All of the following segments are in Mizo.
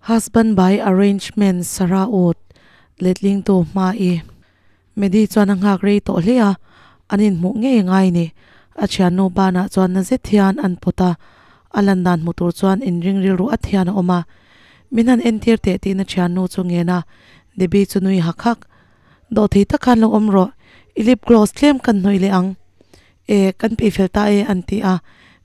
Husband by arrangement Sarah Wood letling tu hma i Medi chuan a nghak rei tawh hle a, an inhmuh ngei ngai ni. A thiannu banah chuan na zet hian an pawt a, a lan dan hmu tur chuan inring rilru at hian a awm a. Min han entir teh tiin a thiannu chu ngen a, Debbie chu nui hak hak. Dawhthei tak khan lo awm rawh, i lip gloss tlem kan hnawih leh ang. E, kan peih fel ta e an ti a,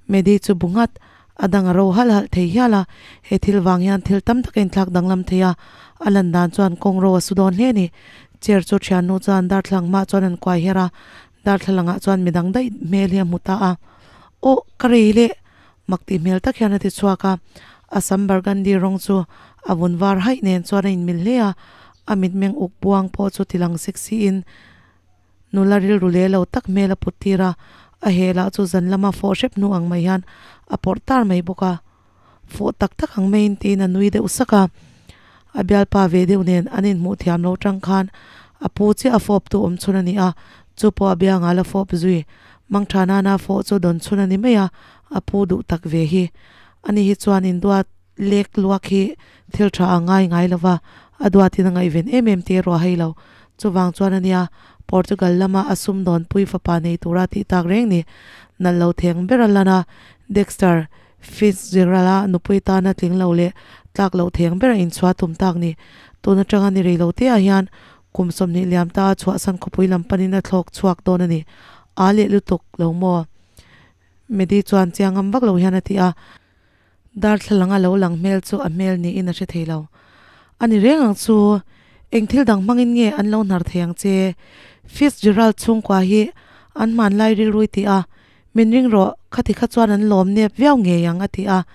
Medi chu bu nghat, a dang a ro halh halh thei hial a, he thil vang hian thil tam tak a inthlak danglam thei a, a lan dan chuan kawng ro a su dawn hle a ni. Chair chu thiannu chuan darthlalang hmaah chuan an kuai her a, darthlalang ah chuan midang daih hmel hi a hmu ta a. Aw, ka rei leh! Mak tih hmel tak hian a ti chhuak a, a sam burgundy rawng chu a vun var haih nen chuan a inmil hle a, a mitmeng uk buang pawh chu tilang sexy in Nula rilru leh lo tak hmel a put tir a, a heh lah chu zan lama fawh hrep hnu ang mai hian a pawrh tar mai bawk a. Fawh tak tak ang maiin tiin a nui deuh sak a. A bialpa ve deuh nen an inhmuh thiam lo tang khan a pu chiah a fawp tu awm chhun a ni a, chu pawh a biangah la fawp zui. Mangtha nana fawh chu dawn chhun a ni mai a, a pu duh tak ve hi. Ani hi chuan induat lek luak hi thil tha a ngai ngai lo va, a duatin a ngaihven em em tih erawh a hei lo. Chuvang chuan a nia, Portugal lama a sumdawnpui fapa nei tura tih tak reng ni. Nalh lo theng ber a lan a, Dexter Fitzgerald-a nupui tana tling lo leh tlak loh theng ber a inchhuah tum tak ni. Tun atanga ni rei lo teah hian kum 20 liam ta a chhuahsan khawpui lam panin a thlawk chhuak dawn a ni. A leh lutuk lo maw? Medi chuan chiang ngam vak lo hian a ti a. Darthlalang a lo lang hmel chu a hmel niin a hre thei lo. A ni reng ang chu, eng thil dang hmangin nge an lo hnar thei ang che? Fitzgerald chhungkua hi an hmanlai rilrui ti a, Min ring rawh, khati kha chuan an lawm nep viau ngei ang a ti a.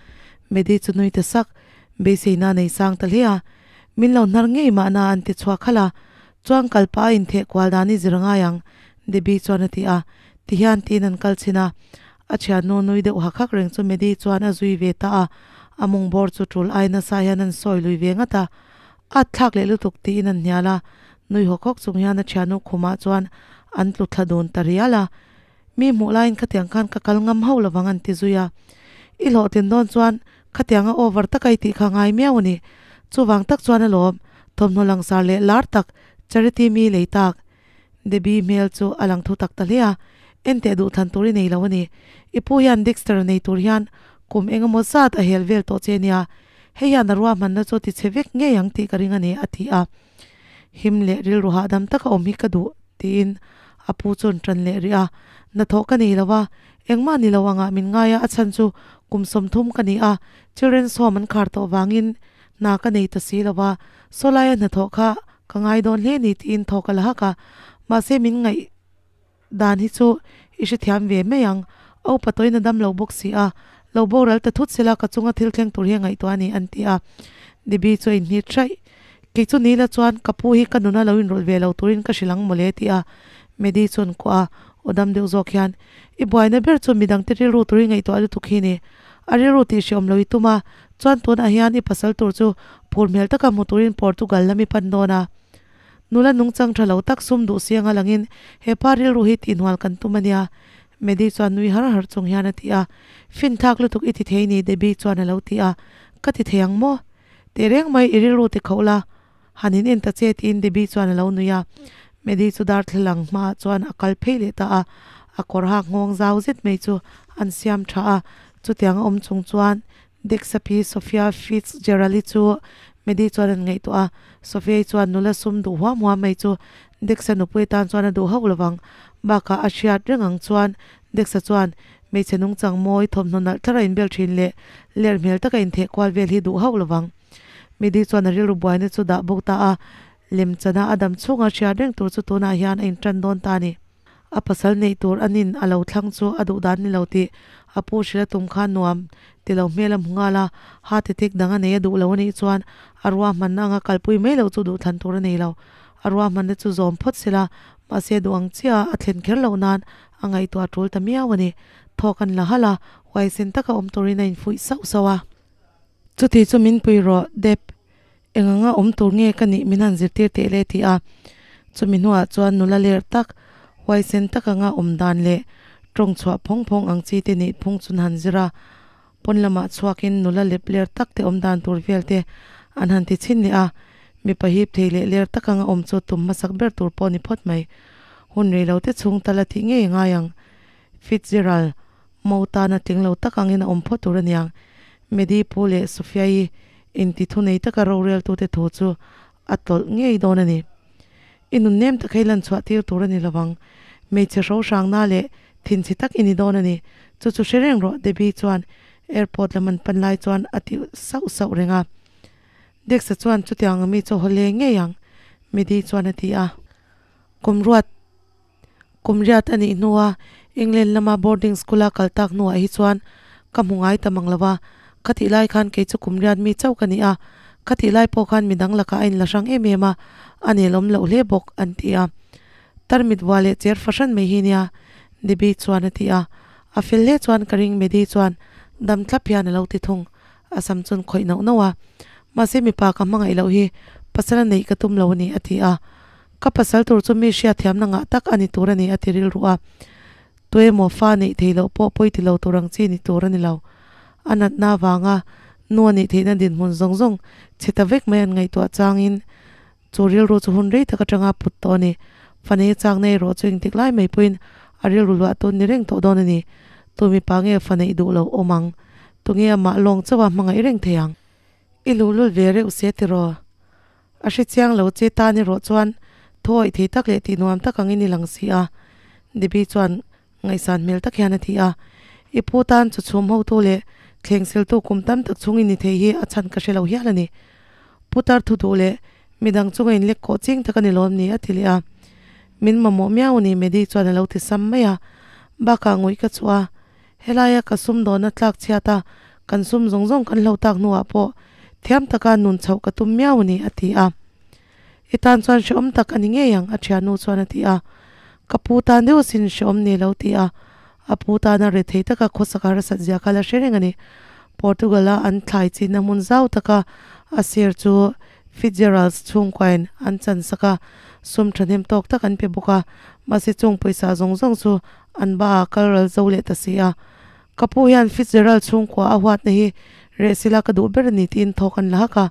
Medi chu nui ta sak, beiseina a nei sang ta hle a. Min lo hnar ngei mahna an ti chhuak khalh a, chuan kal pah a intheh kual dan i zir ngai ang, Debbie chuan a ti a. Tihian tiin an kal chhin a. A thiannu nui deuh hak hak reng chu Medi chuan a zui ve ta a, a mung bawr chu tul ai nasa hian an sawi lui ve ngat a. At thlak leh lutuk tiin an hnial a, nui hawk hawk chung hian a thiannu khumah chuan an tlu thla dun ta rial a. Mi hmuh laiin khatiang khan ka kal ngam hauh lovang an ti zui a. I hlawhtlin dawn chuan khatianga over taka i tih kha ngai miau a ni. Chuvang tak chuan alawm thawmhnaw langsar leh lar tak charity mi lei tak Debbie hmel chu a lang thu tak ta hle a, Enteh duh thlan tur i nei lo a ni. I pu hian Dexter a nei tur hian kum eng emaw zat a hel vel tawh che nia. Hei hian a ruahmanna chu a ti chhe vek ngei ang tih ka ring a ni, a ti a. Him leh rilru hahdam taka awm hi ka duh, tiin a pu chuan tan leh rih a. Hnathawh ka nei lo a, engmah ni lo angah min ngai a, a chhan chu kum 30 ka ni a, Children's Home an khar tawh vangin hna ka nei ta si lo a, sawlaia hnathawh kha Ka ngai dawn hle ni tiin thaw ka la hak a, mahse min ngaih dan hi chu i hrethiam ve mai ang. A upa tawhin a dam lo bawk si a, lo boral ta thut sela ka chunga thil thleng tur hi a ngaihtuah a ni an ti a. Debbie chu a inhnit hraih. Kei chu Neil-a chuan ka pu hi ka nuna lo inrawlh ve lo turin ka hrilh ang mawle ti a. Maddie chuan kuah a, aw dam deuh zawk hian, I buaina ber chu midangte rilru turin ngaihtuah lutuk hi ni. A rilru tih hreawm lo i tum a, chuan tunah hian i pasal tur chu phur hmel taka hmu turin Portugal lam i pan dawn a. Nula nungchang tha lo tak sum duh siang a langin he pa rilru hi tihhnual kan tum a nia, Maddie chuan nui har har chung hian a ti a. Finthlak lutuk i ti thei ni, Debbie chuan a lo ti a. Ka ti thei ang maw? Tehreng mai i rilru ti khauh la, han in en ta che tiin Debbie chuan a lo nui a. Maddie chu darthlalang hmaah chuan a kal phei leh ta a, a kawr hak nghawng zau zet mai chu an siam tha a. Chutiang a awm chung chuan Dexa pi Sophia Fitzgerald-i chu Maddie chuan an ngaihtuah a. Sophia-i chuan nula sum duh huam huam mai chu Dexa nupui tan chuan a duh hauh lovang. Bakah a hriat reng ang chuan Dexa chuan hmeichhe nungchang mawi thawmhnaw nalh thar a inbel thin leh ler hmel taka intheh kual vel hi duh hauh lovang. Maddie chuan a rilru buaina chu dah bawk ta a, lemchana a dam chhunga hriat reng tur chu tunah hian a intan dawn ta a ni. A pasal neih tur a nin a lo thlang chu a duh dan ni lo tih a pu hrilh a tum kha nuam ti lo hmel a hmu nghal a, heart attack dang a nei a duh lo a nih chuan a ruahmanna anga kalpui mai loh chu duhthlan tur a nei lo. A ruahmanna chu zawm phawt sela, mahse duh ang chiah a thlen kher loh nan a ngaihtuah a tul ta miau a ni. Thawk an la halh a, huaisen taka awm turin a infuih sauh sauh a. Chuti chu min pui rawh, Deb. Eng anga awm tur nge ka nih min han zirtir teh le ti a. Chumi hnuah chuan nula ler tak, huaisen tak anga awm dan leh tawng chhuah phawng phawng ang chi te nih phung chun han zir a. Pawn lamah chhuakin nula lep ler tak te awm dan tur vel te An han ti chhin leh a, mipa hip thei leh ler tak anga awm chu tum hmasak ber tur pawh ni phawt mai. Hun rei lo te chhung tal a tih ngei ngai ang. Fitzgerald, Mo tana tling lo tak angin a awm phawt tur aniang. Medi pu leh Sofia-i inti thunei taka roreltute thu chu a tawlh ngei dawn a ni. I nun nem tak hei lan chhuah tir tur a ni lovang. Hmeichhe hro hrangna leh thinchhe tak i ni dawn a ni. Chu chu hre reng rawh, Debbie chuan airport lam an pan lai chuan a ti sauh sauh reng a. Dex-a chuan chutiang mi chu haw hle ngei ang, Medi chuan a ti a. Kum ruat Kum riat a nih hnua England lama boarding school a kal tak hnuah hi chuan ka hmu ngai ta mang lo a, khatih lai khan kei chu kum riat mi chauh ka ni a, khatih lai pawh khan midang lakah a inla hrang em em a, a nelawm loh hle bawk, an ti a. Tarmit vua leh cher fahran mai hi nia, Debbie chuan a ti a. A fel hle chuan ka ring Maddie chuan dam thlap hian a lo ti thung, a sam chun khawih nauh nauh a. Mahse mipa ka hmangaih loh hi pasal a neih ka tum lo a ni, a ti a. Ka pasal tur chu mi hriatthiamna ngah tak a ni tur a ni a ti rilru a. Tuemaw fa neih theih loh pawh pawi ti lo tur ang chi ni tur a ni lo. A natna avanga nu a nih theihna dinhmun zawng zawng chhe ta vek mai an ngaihtuah changin chu rilru chu hun rei tak atanga put tawh a ni. Fa nei chakna erawh chu engtik lai mai pawhin a rilru luah tun ni reng tawh dawn a ni. Tu mipa nge fa neih duh lo awm ang? Tunge amah lawng chauha hmangaih reng thei ang? I luhlul ve reuh se tiraw? A hre chiang lo che tan erawh chuan thuawih thei tak leh tih nuam tak angin i lang si a, Debbie chuan ngaihsan hmel tak hian a ti a. I pu tan chu chhum hotu leh thleng siltu kum tam tak chhung i ni thei hi a chhan ka hre lo hial a ni. Putar thu duh leh midang chunga inlek kawh ching tak a ni lawm ni a ti leh a. Min mamawh miau a ni Maddie chuan a lo ti sam mai a. Bakah ngawih ka chhuah a, Helaia ka sum dawhna tlak chhiat a, kan sum zawng zawng kan hlo tak hnuah pawh thiam taka nun chhoh ka tum miau a ni, a ti a. I tan chuan hrehawm tak a ni ngei ang, a thiannu chuan a ti a. Ka pu tan deuh sin hrehawm ni lo ti a, a pu tana rethei taka khawsak harsat zia kha la hre reng a ni. Portugal-a an thlai chinna hmun zau taka a sir chu Fitzgeralds chhungkuain an chansak a, sum thahnem tawk tak an pe bawk a, mahse chung pawisa zawng zawng chu an ba a kal ral zo leh ta si a. Ka pu hian Fitzgerald chhungkua a huatna hi reh sila ka duh ber a ni tiin thawk an la hak a.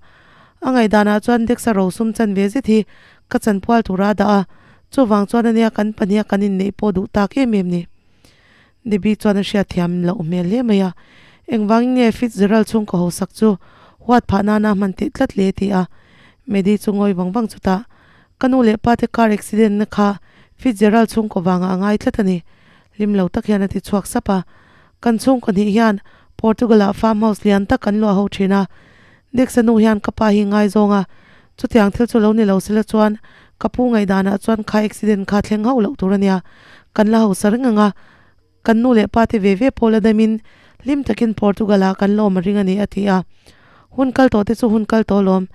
A ngaihdanah chuan Dex-a rosum chan ve zet hi ka chanpual tura a dah a, chuvang chuan ania kan pahniha kan inneih pawh duh tak em em ni. Debbie chuan a hriatthiam loh hmel hle mai a, Engvangin nge Fitzgerald chhungkaw hausak chu huat phah nana hman tih tlat le? ti a. Maddie chu ngawi vang vang chutah, Ka nu leh pa te car accident na kha Fitzgerald chhungkaw vangah a ngai tlat a ni. Hlim lo tak hian a ti chhuak sap a. Kan chhungkaw hnih hian Portugal ah farm house lian tak kan luah ho thin a. Dex-a nu hian ka pa hi ngaizawng a, chutiang thil chu lo ni lo sela chuan ka pu ngaihdanah chuan kha accident kha thleng hauh loh tur a nia. Kan la hausa reng ang a, kan nu leh pa te ve ve pawh la damin hlim takin Portugal ah kan la awm a ring a ni a ti a. Hun kal tawh te chu hun kal tawh alawm,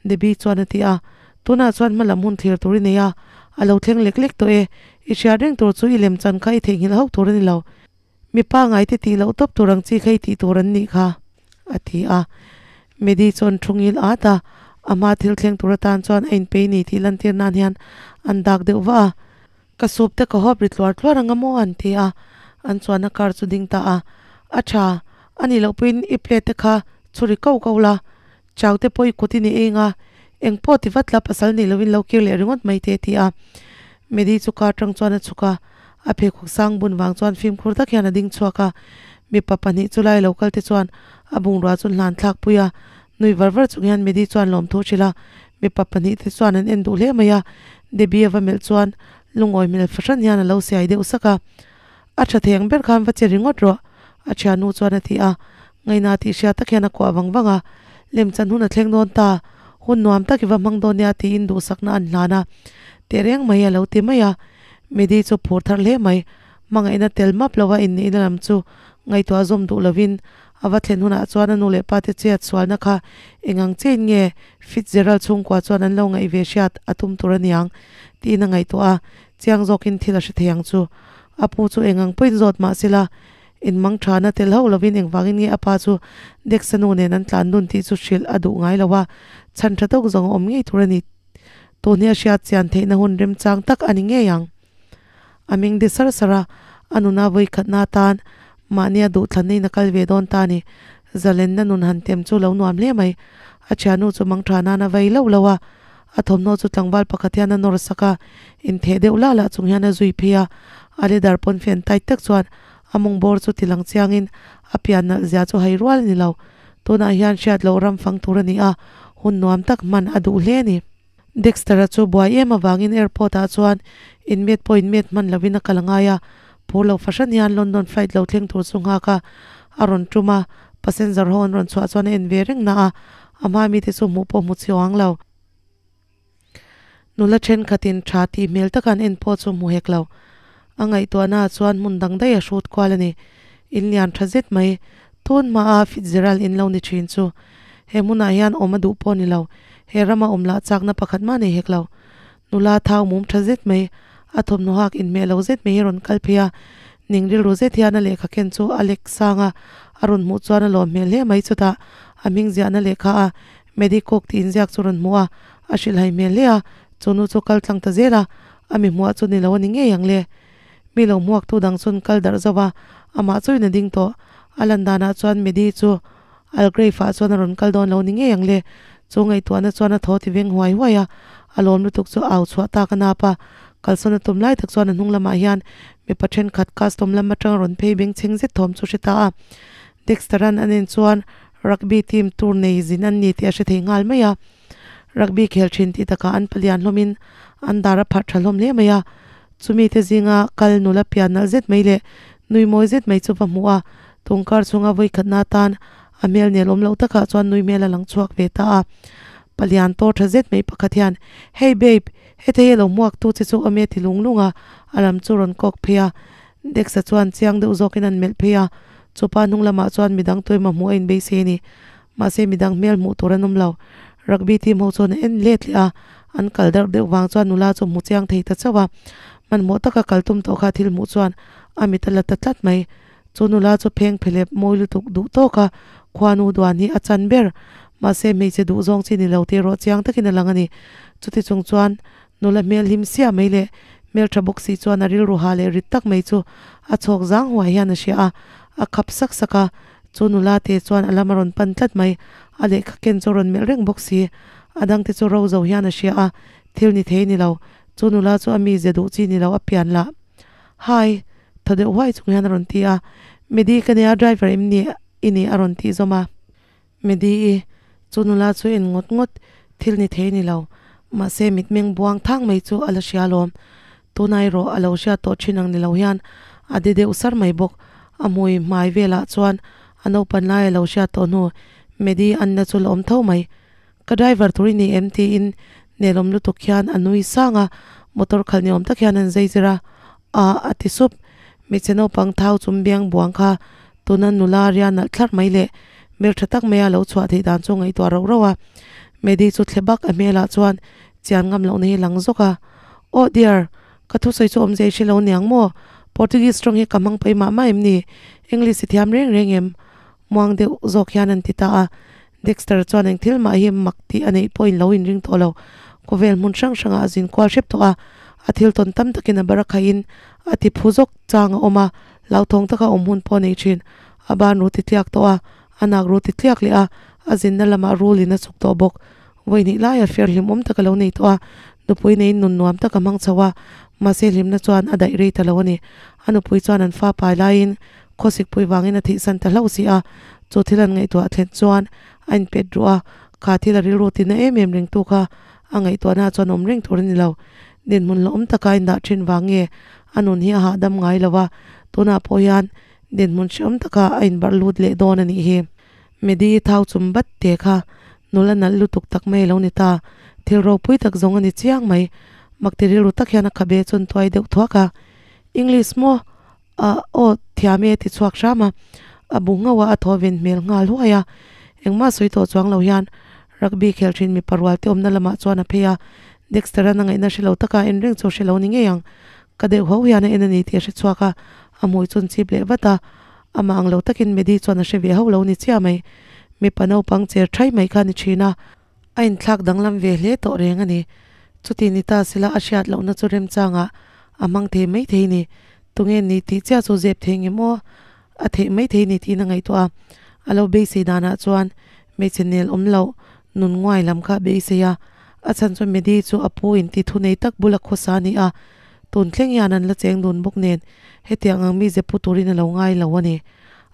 Debbie chuan a ti a. Tunah chuan hmalam hun thlir tur i nei a, a lo thleng lek lek tawh e. I hriat reng tur chu i lemchan kha i theihnghilh hauh tur a ni lo. Mi pangai te tih loh tawp tur ang chi kha i tih tur an nih kha, a ti a. Medi chuan thu ngil at a, a hma thil thleng tur atan chuan a inpei ni tih lantir nan hian an dak deuh vah a. Ka sup te ka hawp ri tluar tluar ang a maw an ti a, an chuanna car chu ding ta a. A tha, a nih loh pawhin i plate te kha chhuri ko ko la, chau te pawh i kut i ni eng a, eng pawh ti vat la pasal nih lohin lo kir leh ringawt mai te a ti a. Medi chu car tang chuan a chhuk a, a pheikhawk sang bun vang chuan fimkhur tak hian a ding chhuak a, mipa pahnih chu lai lo kal te chuan a bungrua chu hlan thlak pui a, nui var var chung hian Medi chuan lawmthu hrilh a, mipa pahnih te chuan an en duh hle mai a, Debbie a va melh chuan lungawi hmel fahran hian a lo siai deuh sak a, A tha thei ang ber khan va che ringawt rawh, a thiannu chuan a ti a, ngaihna tih hriat tak hian a kuah vang vang a, lemchan hun a thleng dawn ta, hun nuam tak i va hmang dawn nia tiin duhsakna an hlan a, tehreng mai a lo ti mai a, Medi chu phur thar hle mai, hmangaihna tel map lova inneihna lam chu ngaihtuah zawm duh lovin a va thlen hunah chuan a nu leh pa te chiat sualna kha eng ang chiain nge Fitzgerald chhungkua chuan an lo ngaih ve hriat a tum tur aniang tiin a ngaihtuah a, chiang zawkin thil a hre thei ang chu. A pu chu eng ang pawhin zawt mah sela, inmang thana tel hauh lovin engvangin nge a pa chu Dexa nu nen an tlan dun tih chu hrilh a duh ngai lo a, chhan tha tawk zawng a awm ngei tur a ni. Tun hi a hriat chian theihna hun remchang tak a ni ngei ang. A meng de sar sar a, a nuna vawikhatna atan mahnia duhthlanna in a kal ve dawn ta a ni. Zalenna nun han tem chu lo nuam hle mai. A thiannu chu mangtha nan a vei loh loh a, a thawmhnaw chu tlangval pakhat hian a nawr sak a, intheh deuh lah lah chung hian a zui phei a. A leather pawnfen tight tak chuan a mawng bawr chu ti lang chiangin a pian nalh zia chu hai rual a ni lo. Tunah hian hriat loh ram fang tur a ni a, hun nuam tak hman a duh hle a ni. Dexter-a chu buai em avangin airport ah chuan inmet pawh inmet hman lovin a kal ngai a, phur lo fahran hian London flight lo thleng tur chu nghak a, a rawn tum a, passenger ho an rawn chhuah chuan a en ve reng na a, a hma mite chu hmuh pawh hmu chiang lo. Nula thenkhatin tha tih hmel taka an en pawh chu hmu hek lo. A ngaihtuahna ah chuan hmun dang daih a hrut kual a ni. In lian tha zet mai, tun hmaa Fitzgerald in lo ni thin chu. He hmunah hian awm a duh pawh ni lo, he rama awm lah chakna pakhat mah nei hek lo. Nula thau mum tha zet mai, a thawmhnaw hak inhmeh lo zet mai hi rawn kal phei a, ning rilru zet hian a lehkha ken chu a lek sang a, a rawn hmuh chuan a lawm hmel hle mai chutah a hming ziahna lehkha a Medicock tih inziak chu rawn hmu a, a hrilhhai hmel hle a, chu nu chu kal tlang ta zel a, a mi hmuah chu ni lo a ni ngei ang le. Mi lo hmuaktu dang chuan kal darh zauh a, amah chuin a ding tawh. A lan danah chuan Medi chu Algrave-ah chuan a rawn kal dawn lo ni ngei ang le. Chu ngaihtuahna chuan a thaw ti veng huai huai a, a lawm lutuk chu au chhuah tak a nap a. Kalsawn a tum lai tak chuan a hnung lamah hian mipa thenkhat custom lam atanga rawn phei bengchheng zet thawm chu hre ta a. Dexter-a'n a nen chuan rugby team tur nei zin an ni tih a hre thei nghal mai a. Rugby khel thin tih takah an palian hlawmin an dar a pharh tha hlawm hle mai a. Chumi te zinga kal nula pian nalh zet mai leh nui mawi zet mai chu va hmuh a, tungkar chhunga vawikhatna atan a hmel nel awm loh takah chuan nui hmel a lang chhuak ve ta a. Palian tawr tha zet mai pakhat hian, Hey babe, heta hi a lo hmuak tu che chu awm e ti lung lung a, a lam chu rawn kawk phei a. Dexa chuan chiang deuh zawkin an melh phei a, chupa hnung lamah chuan midang tuaima hmuh a inbeisei a ni. Mahse midang hmel hmuh tur an awm lo. Rugby team ho chuan a en let leh a, an kal darh deuh vang chuan nula chu hmu chiang thei ta chauh a. Hmanhmawh taka kal tum tawh kha thil hmuh chuan a mit a la ta tlat mai. Chu nula chu pheng phelep mawi lutuk duh tawk a, khuanu duan hi a chan ber. Mahse hmeichhe duh zawng chi ni lo tih erawh chiang takin a lang a ni. Chuti chung chuan Nula hmel hlim siah mai leh hmeltha bawk si chuan a rilru ha leh rit tak mai chu a chhawk zang huai hian a hria a, a khap sak sak a. Chu nula te chuan a lam a rawn pan tlat mai, a lehkha ken chu a rawn melh reng bawk si. A dangte chu ro zo hian a hria a, thil ni thei ni lo. Chu nula chu a mizia duh chi ni lo a pian lah. Hi! Thaw deuh huai chung hian a rawn ti a. Medi ka nia driver em ni i ni a rawn tih zawm a. Medi-i, chu nula chu en ngawt ngawt thil ni thei ni lo, mahse mitmeng buang thang mai chu a la hria alawm. Tunai erawh a lo hriat tawh thin ang ni lo hian a de deuh sar mai bawk. A hmui hmai velah chuan a naupan lai a lo hriat tawh hnu Medi anna chu la awm tho mai. Ka driver tur i ni em? tiin nelawm lutuk hian a nui sang a, motor khalh ni awm tak hian an zai zir a, A a ti sup. Hmeichhe naupang thau chum biang buang kha tuna nula ria nalh thlarh mai leh hmel tha tak maia lo chhuah theih dan chu ngaihtuah rauh rauh a. Medi chu thle bak a hmelah chuan chian ngam lohna hi lang zawk a. Oh dear, ka thusawi chu awmzia i hre lo niang maw? Portuguese tawng hi ka hmang pai mah mah em ni? English i thiam reng reng em? Muang deuh zawk hian an ti ta a. Dexter chuan eng thil mah hi mak tih a neih pawhin lo inring tawh lo. Khawvel hmun hrang hrangah a zin kual hrep tawh a, a thil tawn tam takin a bar a khaihin a ti phu zawk chang a awm a, hlauthawng taka awm hun pawh a nei thin. A ban ru ti tliak tawh a, a nak ru ti tliak leh a, a zinna lamah rulin a chuk tawh bawk. Vawi hnih laia fer hlimawm tak a lo nei tawh a, nupui neiin nun nuam tak a hmang chho a, mahse hlimna chuan a daih rei ta lo a ni. A nupui chuan an fa pai laiin Khawsikpui vangin a thihsan ta hlauh si a, chu thil an ngaihtuah thlen chuan a inpet ruh a, kha thil a rilru tina em em ringtu kha a ngaihtuahna chuan awm reng tur a ni lo. Dinhmun hlauhawm taka a indah thin vang nge a nun hi a hahdam ngai lo a, tunah pawh hian dinhmun hrehawm taka a inbarh lut leh dawn a nih hi. Medi thau chum bat te kha nula nalh lutuk tak mai a lo ni ta, thil ropui tak zawng a ni chiang mai. Makti rilru tak hian a khabe chuan tuai deuh thuak a, English maw? A aw thiam e ti chhuak hram a, a bu ngauh a, a thaw ven hmel nghal huai a. Engmah sawi tawh chuang lo hian rugby khel thin mipa rual te awmna lamah chuan a phei a, Dexter-a'n a ngaihna hre lo taka en reng chu a hre lo ni ngei ang. Ka deuh ho hian a en a ni tih a hre chhuak a, a hmui chu an chip leh vat a, amah ang lo takin Medi chuan a hre ve hauh lo ni chiah mai. Mipa naupang cher thai mai kha a ni thin a. A inthlak danglam ve hle tawh reng a ni. Chuti ni ta sila a hriat lohna chu remchangah a hmang thei mai thei ni. Tunge ni tih chiah chu zep thei nge maw? A theih mai thei ni tiin a ngaihtuah a. A lo beisei danah chuan hmeichhe nel awm loh nun nguai lam kha a beisei a, a chhan chu Medi chu a pu in ti thu nei tak bula khawsa a ni a, tun thleng hian an la cheng dun bawk nen hetiang ang mize pu turin a lo ngai lo a ni.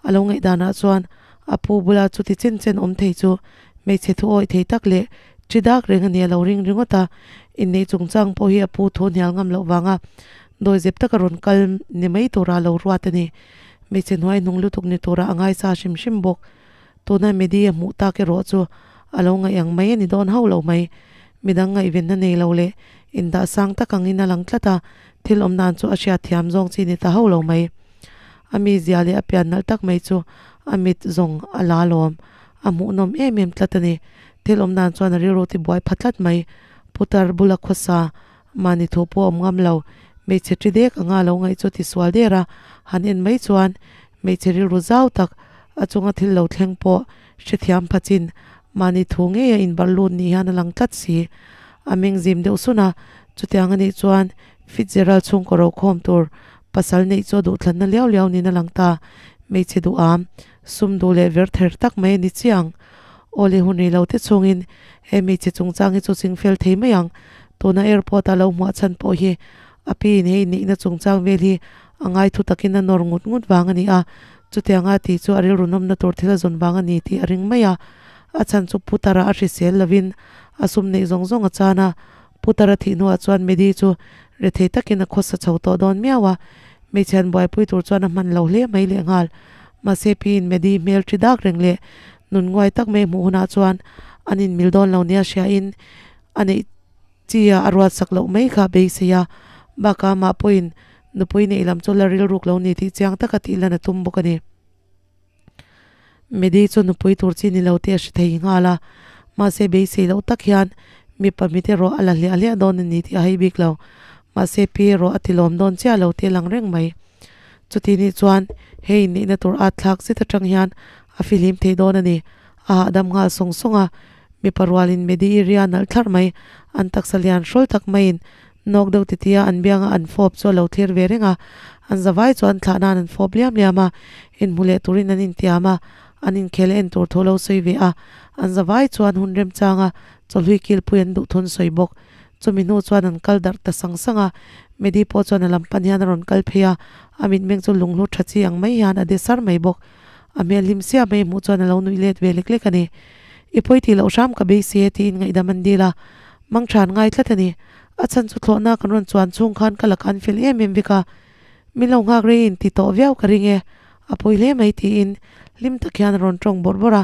A lo ngaih danah chuan a pu bula chuti chen chen awm thei chu hmeichhe thu awih thei tak leh chi dak reng a ni a lo ring ringawt a, inneih chungchang pawh hi a pu thu hnial ngam loh vanga dawizep taka rawn kal ni mai tura a lo ruat a ni. Hmeichhe hnuai hnung lutuk ni tura a ngaisa hrim hrim bawk. Tuna Medi a hmuh tak erawh chu a lo ngaih ang mai a ni dawn hauh lo mai. Midang ngaihvenna nei lo leh indah sang tak angin a lang tlat a, thil awm dan chu a hriat thiam zawng chi ni ta hauh lo mai. A mizia leh a pian nalh tak mai chu a mit zawng a la lawm. A hmuhnawm em em tlat a ni. Thil awm dan chuan a rilru tibuai pha tlat mai. Putar bula khawsa Mahni thu pawh awm ngam lo, hmeichhe ṭi dek anga lo ngaih chu ti sual der a, han en mai chuan hmeichhe rilru zau tak a chunga thil lo thleng pawh hrethiam pha chin mahni thu ngeia inbarh lut ni hian a lang tlat si. A meng zim deuh sun a, chutiang anih chuan Fitzgerald chhungkaw rokhawm tur pasal neih chu a duhthlanna liau liau niin a lang ta. Hmeichhe duham, sum duh leh ver ther tak mai a ni chiang. Aw le hun rei lo te chungin he hmeichhe chungchang hi chu ching fel thei mai ang. Tuna airport a lo hmuah chhan pawh hi a pi in hei neihna chungchang vel hi a ngai thu takin a nawr ngut ngut vang a ni a, chutianga tih chu a rilru nawmna tur thil a zawn vang a ni tih a ring mai a. A chhan chu Putara a hrisel lovin a sum neih zawng zawng a chan a, Putara thih hnuah chuan Medi chu rethei takin a khawsa chho tawh dawn miau a, hmeichhe an buaipui tur chuan a hman lo hle mai lehnghal. Mahse piin Medi hmel ṭi dak reng leh nun nguai tak mai hmuh hunah chuan an inmil dawn lo nia hriain a neih chi a a ruat sak loh mai kha beisei a, bakah amah pawhin nupui neih lam chu la rilruk lo ni tih chiang taka tih lan a tum bawk a ni. Medi chu nupui tur chi ni lo tih a hre thei nghal a, mahse beisei loh tak hian mipa mit erawh a la hliah hliah dawn a ni tih a hei bik lo. Mahse pi erawh a ti lawm dawn chiah lo tih a lang reng mai. Chuti nih chuan hei inneihna tur at thlak zet atang hian a fihlim thei dawn a ni. A hahdam nghal sawng sawng a, mipa rualin Medi i ria nalh thlarh mai, an taksa lian hrawl tak maiin nawk deuh titia an bianga an fawp chu a lo thlir ve reng a, an zavai chuan thlah nan an fawp liam liam a, inhmu leh turin an intiam a, an inkhel en tur thu lo sawi ve a, an zavai chuan hun remchanga chawhlui kilpui an duh thun sawi bawk. Chumi hnu chuan an kal darh ta sang sang a, Medi pawh chuan a lam pan hian a rawn kal phei a, a mitmeng chu lunghlu tha chi ang mai hian a de sar mai bawk. A hmel hlim sia mai hmuh chuan a lo nuih let ve lek lek a ni. I pawi tih loh hram ka beisei e tiin ngaihdam an dil a, mangtha an ngai tlat a ni. A chhan chu thlawhna kan rawn chuan chhung khan ka lakah an fel em em vek a, min lo nghak rei in ti tawh viau ka ring e, a pawi hle mai tiin hlim tak hian a rawn tawng bawrh bawrh a,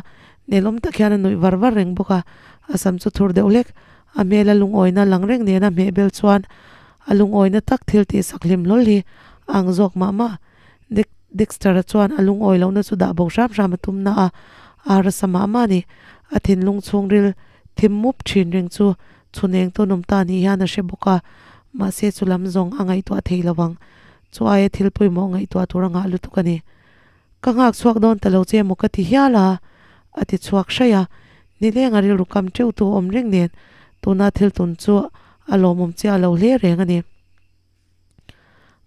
nelawm tak hian a nuih var var reng bawk a, a sam chu thur deuh hlek. A hmel a lungawina lang reng nena hmehbel chuan a lungawina tak thil tihsak hlim hlawl hi a ang zawk mah mah. Dick Dexter-a chuan a lungawi lohna chu dah bo hram hram a tum na a, a rasa mah mah a ni. A thinlung chhungril thim mup thin reng chu chhuneng tawn awm ta ni hian a hre bawk a, mahse chu lam zawng a ngaihtuah thei lo ang. Chu aia thil pawimawh ngaihtuah tur a ngah lutuk a ni. Ka nghak chhuak dawn ta lo che maw ka ti hial a, a ti chhuak hraih a. Nileng a rilru kam teuh tu awm reng nen tuna thil tun chu a lawmawm chiah lo hle reng a ni.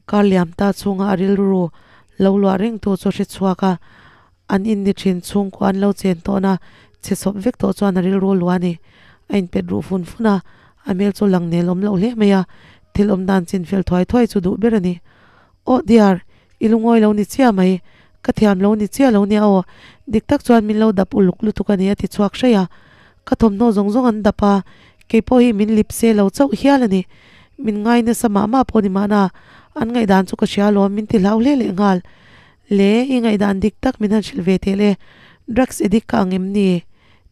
Kar liam ta chhunga a rilru lo luah reng tu chu a hre chhuak a, an in ni thin chhungkua an lo chen tawhna chhe sawp vek tawh chuan a rilru luah a ni. A inpet ruh fun fun a, a hmel chu lang nel awm loh hle mai a, thil awm dan chin fel thuai thuai chu duh ber a ni. Aw dear, i lungawi lo ni chiah mai, ka thiam lo ni chiah lo nia aw, dik tak chuan min lo dap uluk lutuk a ni a ti chhuak hraih a, ka thawmhnaw zawng zawng an dap a, kei pawh hi min lip se lo chauh hial a ni, min ngai nasa mah mah pawh ni mahna, an ngaihdan chu ka hria alawm min ti hlau hle leh nghal. Le, i ngaihdan dik tak min han hrilh ve teh le, drugs addict ka ang em ni?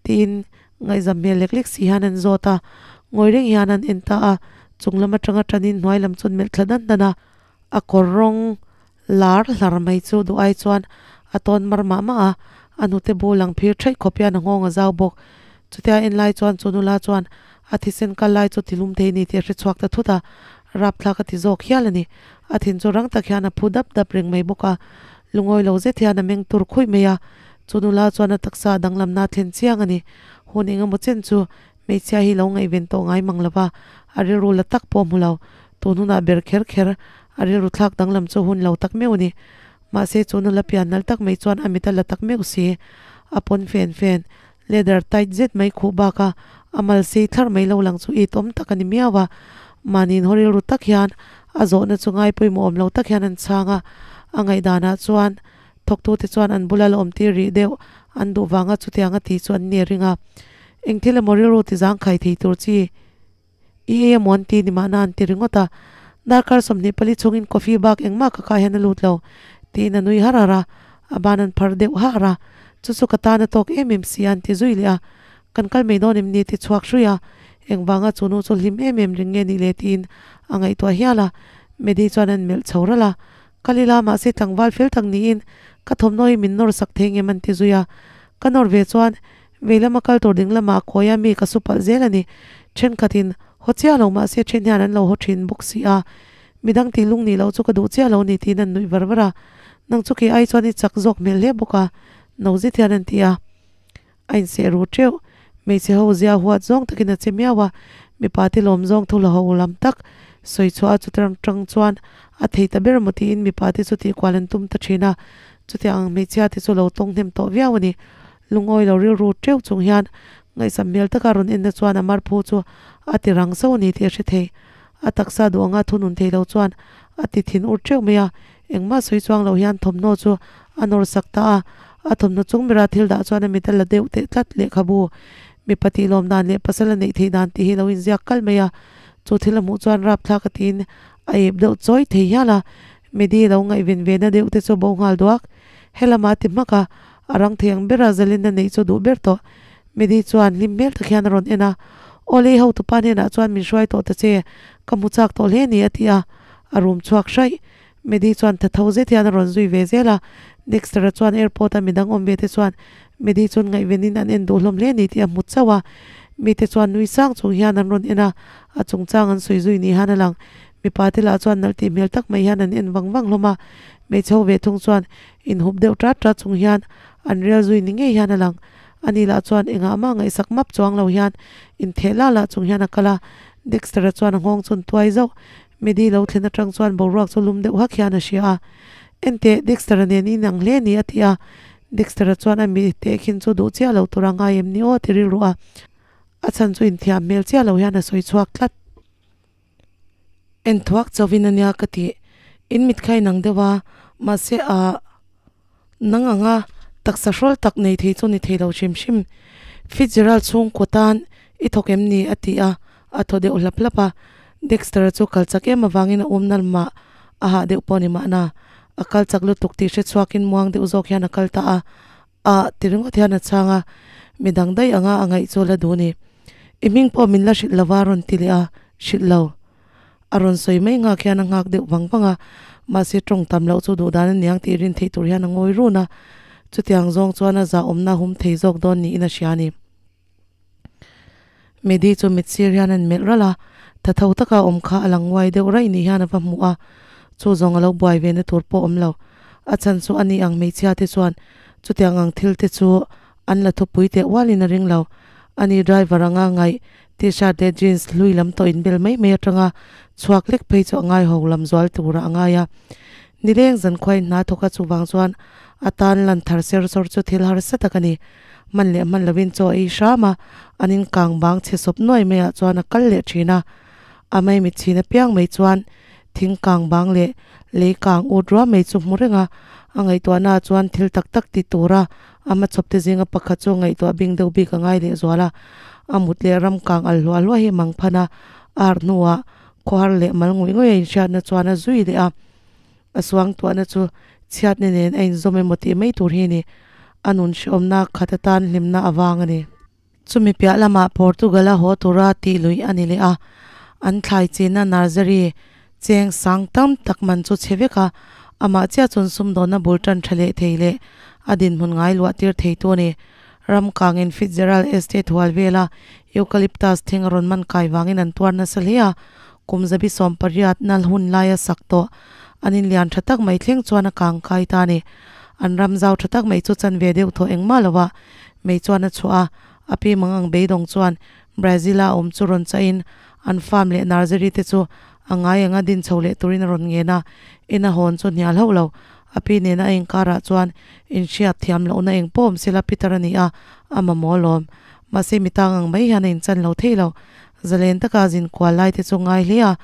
tiin ngaihzam hmel lek lek si hian an zawt a, ngawi reng hian an en ta a, chung lam atanga tanin hnuai lam chu an melh thla dan dan a. A kawr rawng lar hlar mai chu duh ai chuan a tawn mar mah mah a, a hnute bu lang phir theih khawp hian a nghawng a zau bawk. Chutia en lai chuan chu nula chuan a thisen kal lai chu tilum thei ni tih a hre chhuak ta thut a, rapthlak a ti zawk hial a ni. A thin chu rang tak hian a phu dap dap reng mai bawk a, lungawi lo zet hian a meng tur khuih mai a. Chu nula chuan a taksa a danglamna a thlen chiang a ni. Hun engemaw chen chu Hmeichhia hi lo ngaihven tawh ngai mang lo va, a rilru la tak pawh hmu lo. Tun hunah ber kher kher a rilru thlak danglam chu hun lo tak meuh a ni. Mahse chu nula pian nalh tak mai chuan a mit a la tak meuh si. A pawn fen fen, leather tight zet mai khuh bak a, a mal sei thlar mai lo lang chu it awm tak a ni miau a. Mahni inhaw rilru tak hian a zawhna chu ngai pawimawh awm lo tak hian an chhang a, a ngaihdanah chuan thawktute chuan an bula la awm tir rih deuh an duh vanga chutiang a tih chu an ni a ring a. Eng thil emaw rilru ti zangkhai thei tur chi i ei emaw an ti ni mahna an ti ringawt a. Darkar 24 chhungin coffee bak engmah ka kah hian a lut lo tiin a nui har har a, a ban an phar deuh har a, chu chu ka tan a tawk em em si a an ti zui leh a. Kan kal mai dawn em ni ti chhuak hrui a, engvanga chu nu chu hlim em em ring nge nih le tiin a ngaihtuah hial a. Medi chuan an melh chho ralh a, Kal ila mahse tlangval fel tak niin ka thawmhnaw hi min nawr sak thei ngem an ti zui a. Ka nawr ve chuan vei lama kal tur ding lamah khawi a mi ka su palh zel a ni. Thenkhatin haw chiah lo mahse then hian an lo haw thin bawk si a. Midang tih lung nih loh chu ka duh chiah lo ni tiin an nuih var var a. Nang chu kei ai chuan i chak zawk hmel hle bawk a, no zet hian an ti a. A inseh ru teuh. Hmeichhe ho zia huat zawng takin a che miau a, mipa te lawm zawng thu la ho lam tak sawi chhuah a chuti tang chuan a thei ta ber maw tiin mipa te chu tihkual an tum ta thin a, chutiang ang hmeichhia te chu lo tawng hnem tawh viau a ni. Lungawi lo rilru teuh chung hian ngaihsam hmel taka rawn enna chuan a marphu chu a ti rang sauh a ni tih a hre thei. A taksa duh anga thunun thei lo chuan a ti thin ur teuh mai a, Engmah sawi chuang lo hian thawmhnaw chu a nawr sak ta a, a thawmhnaw chung bera thil dah chuan a mit a la deuh teh tlat lehkhabu mipa tih lawm dan leh pasal a neih theih dan tih hi lo inziak kal mai a, chu thil a hmuh chuan rapthlak a tiin a ep deuh chawi thei hial a, Medi lo ngaihven ve na deuh te chu bo nghal duak. Helama a ti hmak a, a rang thei ang bera zalin a neih chu duh ber tawh. Medi chuan hlim hmel tak hian a rawn en a, Aw lei hotupa hnenah chuan min hruai tawh ta che, ka hmu chak tawh hle ni a ti a, a rum chhuak hraih. Medi chuan tha tho zet hian a rawn zui ve zel a, Dexter-a chuan airport a midang awm ve te chuan Medi chuan ngaihvenin an en duh hlawm hle ni tih a hmu chauh a, mite chuan nui sang chung hian an rawn en a, a chungchang an sawi zui ni hian a lang. Mipa te lah chuan nalh tih hmel tak mai hian an en vang vang hlawm a, hmeichhe ho ve thung chuan inhup deuh tat tat chung hian an rial zui ni ngei hian a lang. Ani lah chuan engah mah ngaihsak map chuang lo hian intheh lah lah chung hian a kal a, Dexter-a chuan a nghawng chun tuai zauh. Medi lo thlen atang chuan boruak chu lum deuh hak hian a hria a. Enteh, Dexter-a nen in ang hle ni a ti a. Dexter-a chuan a mi tehkhin chu duh chiah lo tur a ngai em ni aw ti rilru a. A chhan chu inthiam hmel chiah lo hian a sawi chhuak tlat. En thuak chauhin a nia ka tih. In mit kha inang deuh a, mahse a nang anga taksa hrawl tak nei thei chu ni thei lo hrim hrim. Fitzgerald chhungkaw tan i thawk em ni? a ti a, a thaw deuh hlap hlap a. Dexter-a chu kal chak em avangin a awm nal mah a hah deuh pawh a ni mahna. A kal chak lutuk tih hre chhuakin muang deuh zawk hian a kal ta a, Ah ti ringawt hian a chhang a, midang daih anga a ngaih chu la duh ni. I hming pawh min la hrilh lo va a rawn ti leh a, hrilh lo. A rawn sawi mai nghak hian a nghak deuh vang vang a, mahse tawng tam loh chu duh dan a niang tih rin theih tur hian a ngawi run a, chutiang zawng chuan a zahawmna hum thei zawk dawn niin a hria a ni. Medi chu mit sir hian an melh ralh a, tha tho taka awm kha a lang nguai deuh raih ni hian a va hmu a, chu zawng a lo buai ve na tur pawh awm lo. A chhan chu a ni ang hmeichhia te chuan chutiang ang thil te chu an la thupui teh ualin a ring lo. Ani driver anga ngaih t-shirt leh jeans hlui lam tawh inbel mai mai atanga chhuak lek phei chu a ngaiho lam zual turah a ngai a. Nileng zankhuain hna thawk a chuvang chuan a tan lan thar ser sawr chu thil harsa tak a ni. Hman leh hman lovin chaw a ei hram a, an inkang bang chhe sawp nuai maiah chuan a kal leh thin a. A maimit chhin apiang mai chuan thing kang bang leh lei kang ut ruah mai chu hmu reng a, a ngaihtuahnaah chuan thil tak tak ti tura a hmachhawp te zinga pakhat chu ngaihtuah bing deuh bik a ngai leh zual a. A mut leh ram kang al hluah hluah hi mang phan a, a harh hnuah khawhar leh mal ngawih ngawih a inhriatna chuan a zui leh a. A suangtuahna chu chhiatna nen a inzawm emaw tih mai tur hi a ni. A nun hrehawmna khat atan hlimna a vang a ni. Chumi piah lamah Portugal-a haw tura tih luih a ni leh a, an thlai chinna nursery cheng sang tam tak man chu chhe vek a, amah chiah chuan sumdawnna bul tan tha leh thei leh a dinhmun ngai luah tir thei tu a ni. Ram kangin Fitzgerald Estate hual vela eucalyptus thing a rawn man kai vangin an tuar nasa hle a, Kum 180 nal hun laia sak tawh an inlian tha tak mai thleng chuan a kang kai ta a ni. An ram zau tha tak mai chu chan ve deuh thaw engmah lo a, mei chuan a chhuah a, a pi mang ang beidawng chuan Brazil-a awm chu rawn chahin an farm leh nursery te chu A ngai anga din chho leh turin a rawn ngen a, ina hawn chu hnial hauh lo. A pi nena a inkarah chuan inhriat thiam lohna eng pawh awm sela Peter a ni a, a mamawh alawm. Mahse mi tang ang mai hian a inchan lo thei lo. Zalen taka a zin kual lai te chu ngai hle a,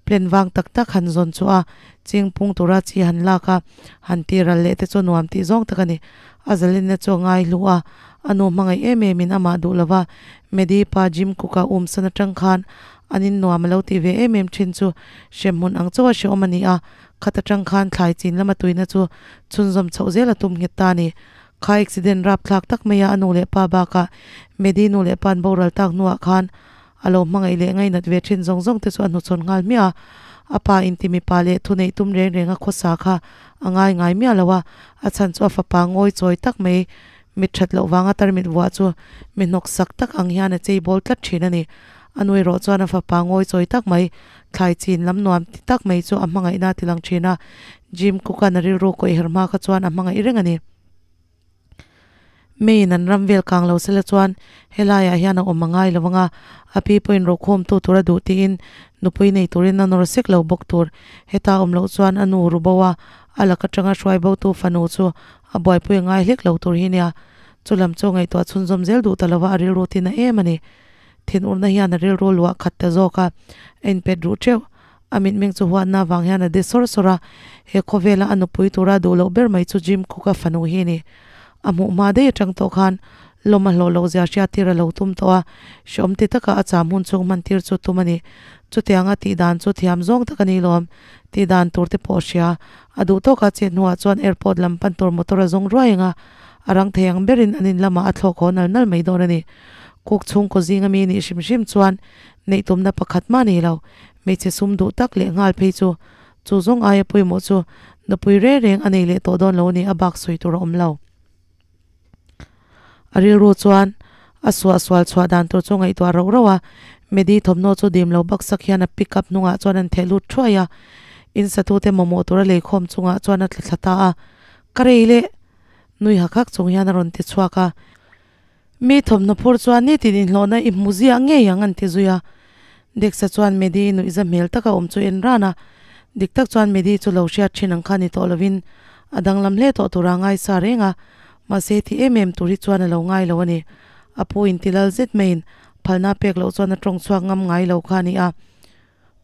plan vang tak tak han zawn chu a, ching pung tura chi han lak a, han ti ral leh te chu nuam tih zawng tak a ni. A zalenna chu a ngai hlu a, a nu hmangaih em em in amah duh lova Medi pa Jim Cook-a umsan atang khan an in nuam a lo tih ve em em thin chu hremhmun ang chauha hrehawm a ni a, khat atang khan thlai chin lama tuina chu chhunzawm chhoh zel a tum nghet ta a ni. Kha accident rapthlak tak maia a nu leh pa bakah Medi nu leh pa'n boral tak hnuah khan a lo hmangaih leh ngainat ve thin zawng zawng te chu a hnuchhawn nghal hmiah a, a pa inti mipa leh thuneih tum reng reng a khawsa kha a ngai ngai miah lo a, a chhan chu a fapa ngawi chawi tak mai mit that loh vanga tarmit vuah chu mi hnawk sak tak ang hian a chei bawl tlat thin a ni. A nu erawh chuan a fapa ngawi chawi tak mai, thlai chin lam nuam ti tak mai chu a hmangaihna a ti lang thin a, Jim Cook-a'n a rilru kawih her hma kha chuan a hmangaih reng a ni. Meiin an ram vel kang lo sela chuan helaiah hian a awm a ngai lo anga, a pi pawhin rokhawmtu tur a duh tiin nupui nei turin a nawr sek lo bawk tur. Heta awm loh chuan a nu ru bo a, a lak atanga hruai botu fanu chu a buaipui a ngai hlek lo tur hi nia. Chu lam chu ngaihtuah chhunzawm zel duh ta lova a rilru tin a em a ni. Thinurna hian a rilru luah khat ta zawk a, a inpet ruh teuh. A mitmeng chu huatna avang hian a de sawr sawr a, he khawvela a nupui tura duh loh ber mai chu Jim Cook-a fanu hi a ni. A hmuh hma daih atang tawh khan lawm a hlawh loh zia hriattir a lo tum tawh a, hreawm ti taka a cham hun chhung hman tir chu tum a ni. Chutianga tih dan chu thiam zawng tak a ni lawm, tih dan tur te pawh a hria. A duh tawka chet hnuah chuan airport lam pan tur motor a zawng ruai ang a, a rang thei ang berin an in lamah a thlawk haw nal nal mai dawn a ni. Cook chhungkaw zinga mi nih hrim hrim chuan neih tumna pakhat mah nei lo. Hmeichhe sum duh tak leh nghal phei chu chu zawng aia pawimawh chu nupui reng reng a nei leh tawh dawn lo a ni, a bak sawi tur a awm lo. A rilru chuan a suah sual chhuah dan tur chu ngaihtuah rauh rauh a, Medi thawmhnaw chu dim lo bak sak hian a pick up hnungah chuan an theh lut thuai a, in satute mamawh tura leikhawm chungah chuan a tla thla ta a, Ka rei leh! Nui hak hak chung hian a rawn ti chhuak a. Mi thawmhnaw phur chuan nitin inhlawhna i hmu ziah ngei ang an ti zui a. Dexa chuan Medi nuihza hmel taka awm chu en ran a, dik tak chuan Medi chu lo hriat thin ang kha ni tawh lovin a danglam hle tawh tura ngai sa reng a, mahse ti em em tur hi chuan a lo ngai lo a ni. A pu inti lal zet maiin phalna pek loh chuan a tawng chhuak ngam ngai lo kha a ni a.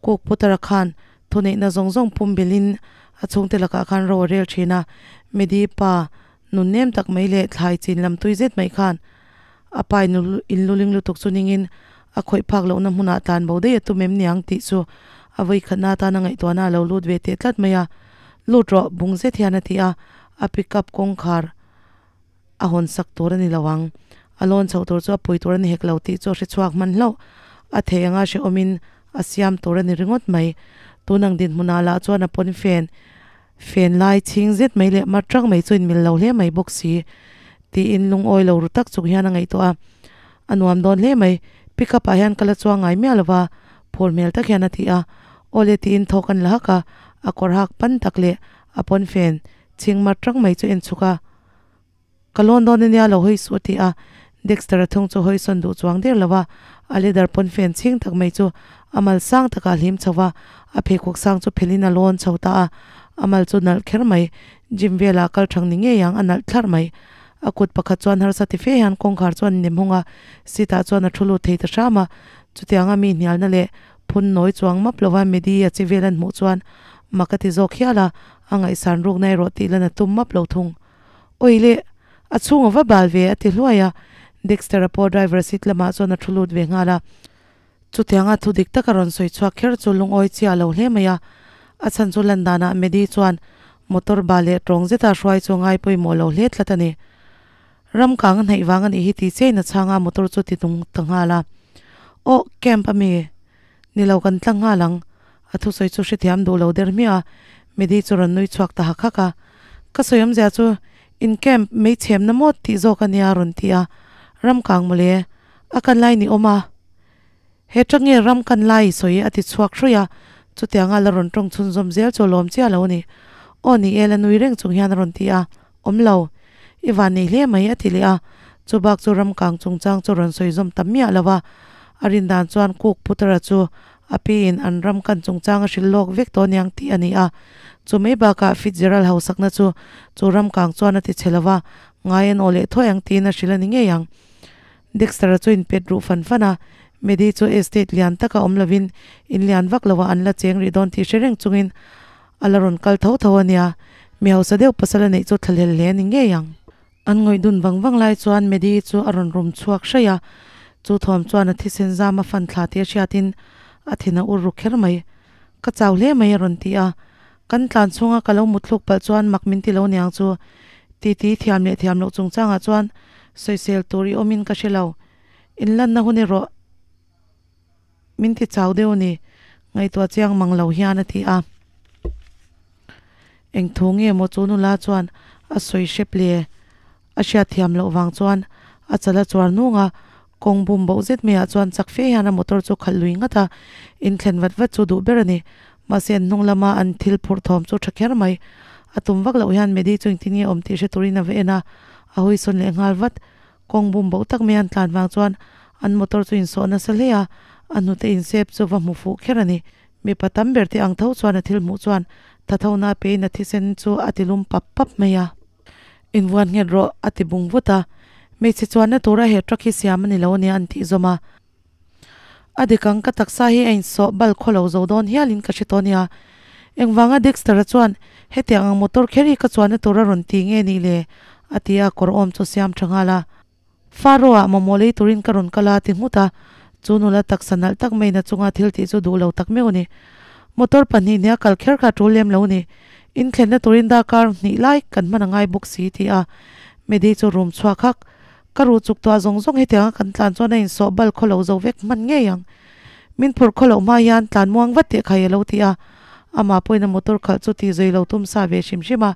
Cook Putara khan thuneihna zawng zawng pum bilhin a chhungte lakah khan ro a rel thin a, Medi pa Nun nem tak mai leh thlai chin lam tui zet mai khan a pa in luling lutuk chu ningin a khawih phak lohna hmunah tlan bo daih a tum em niang tih chu a vawikhatna atana ngaihtuahna a lo lut ve teh tlat mai a. Lut rawh, bung zet hian a ti a, a pick up kawngkhar a hawn sak tur a ni lo ang. A lawn chhoh tur chu a pui tur a ni hek lo tih chu a hre chhuak hman hlauh. A thei anga hrehawmin a siam tur a ni ringawt mai. Tunang dinhmunah lah chuan a pawn fen Fen lai chhing zet mai leh mar tang mai chu inmil lo hle mai bawk si tiin lungawi lo ru tak chung hian a ngaihtuah a, a nuam dawn hle mai, pick up ah hian ka la chuang ngai miah lo va, phur hmel tak hian a ti a, awle tiin thawk an la hak a, a kawr hak pan tak leh a pawn fen chhing mar tang mai chu en chhuk a. Ka lawn dawn ania lo hawi suh a ti a, Dexter-a thung chu hawi sawn duh chuang der lo a, a leather pawn fen chhing tak mai chu a mal sang takah a hlim chho va, a pheikhawk sang chu phelhin a lawn chho ta a, a mal chu nalh kher mai, gym velah kal thang ni ngei ang a nalh thlarh mai. A kut pakhat chuan harsa ti fe hian kawngkhar chu a nem hawng a, seat ah chuan a thu lut thei ta hram a, chutianga mi hnialna leh phun nawi chuang map lova Medi a chi vel an hmuh chuan mak a ti zawk hial a, a ngaihsan rukna erawh tih lan a tum map lo thung. Awi le, a chhung a va bal ve a ti hluai a, Dexter-a pawh driver seat lamah chuan a thu lut ve nghal a. Chutianga thu dik taka rawn sawi chhuak kher chu lungawi chiah lo hle mai a, a chhan chu lan danah Medi chuan motor bal leh tawng zeta hruai chu ngai pawimawh lo hle tlat a ni. Ram kang a hnaih vang a nih hi tih chiahin a chhang a, motor chu ti tung ta nghal a. Aw, camp a mi? Ni lo kan tlang nghal ang. A thusawi chu hrethiam duh lo der hmiah a, Medi chu rawn nui chhuak ta hak hak a. Ka sawi awmzia chu in camp mei chhemna maw tih zawk a nia rawn ti a, ram kang mawle, a kan lai ni awm a. He tang nge ram kan lai i sawi a ti chhuak hruih a, chutianga la rawn tawng chhunzawm zel chu a lawm chiah lo a ni. Aw ni e la nui reng chung hian a rawn ti a, awm lo, i van nei hle mai a ti leh a, chu bak chu ram kang chungchang chu rawn sawi zawm ta miah lo a, a rin dan chuan Cook Putara chu A pi in an ram kan chungchang a hrilh lawk vek tawh aniang tih a ni a. Chu mai bakah Fitzgerald hausakna chu chu ram kang chuan a ti chhe lova, ngai an aw leh thuai ang tiin a hrilh a ni ngei ang. Dexter-a chu inpet ruh fan fan a, Maddie chu estate lian taka awm lovin in lian vak lovah an la cheng rih dawn tih hre reng chungin a la rawn kal tho tho a nia. Mi hausa deuh pasal a neih chu thlahlel hle a ni ngei ang. An ngawih dun vang vang lai chuan Maddie chu a rawn rum chhuak hraih a, chu thawm chuan a thisen zam a fan thla tih a hriatin a thin a ur ru kher mai. Ka chau hle mai a rawn ti a, kan tlan chhunga ka lo mutthluk palh chuan mak min ti lo niang chu. Titi thiam leh thiam loh chungchangah chuan sawisel tur i awmin ka hre lo. Inlanna hun erawh min ti chau deuh a ni, ngaihtuah chiang mang lo hian a ti a. Eng thu nge maw chu nula chuan a sawi hrep le? A hriat thiam loh vang chuan a chal a chuar nung a, kawng bum boh zet maiah chuan chak fe hian a motor chu khalh lui ngat a, in thlen vat vat chu duh ber a ni. Mahse an hnung lama an thil phurh thawm chu tha kher mai. A tum vak loh hian Medi chu engtin nge awm tih hre turin a va en a, a hawisawn leh nghal vat. Kawng bum boh tak mai an tlan vang chuan an motor chu insawh nasa hle a, a hnute insep chu va hmu fuh kher a ni. Mipa tam ber te ang tho chuan a thil hmuh chuan thathona a pein a thisen chu a ti lum pap pap mai a. Invuan nghet rawh, a ti bung vut a. Hmeichhe chuanna tura he truck hi siam a ni lo ania an tih zawm a. A dik ang, ka taksa hi a insawh bal khaw lo zo dawn hialin ka hre tawh ania. Engvanga Dexter-a chuan hetiang ang motor kher hi ka chuanna tur a rawn ti nge nih le? a ti a, kawr awm chu siam tha nghal a. Faro-ah mamawh lei turin ka rawn kal a, a ti nghut a. Chu nula taksa nalh tak maiin a chunga thil tih chu duh lo tak meuh a ni. Motor pahnih hnia kal kher kha a tul lem lo a ni. Inthlenna turin darkar hnih lai kan hman a ngai bawk si, ti a Medi chu rum chhuak hak. Ka ruh chuk tuah zawng zawng hetianga kan tlan chuan a insawh bal khaw lo zo vek hman ngei ang. Min phurh khaw loh hma hian tlan muang vat teh khai a lo ti a. Amah pawhin a motor khalh chu tih zui lo tum sa ve hrim hrim a,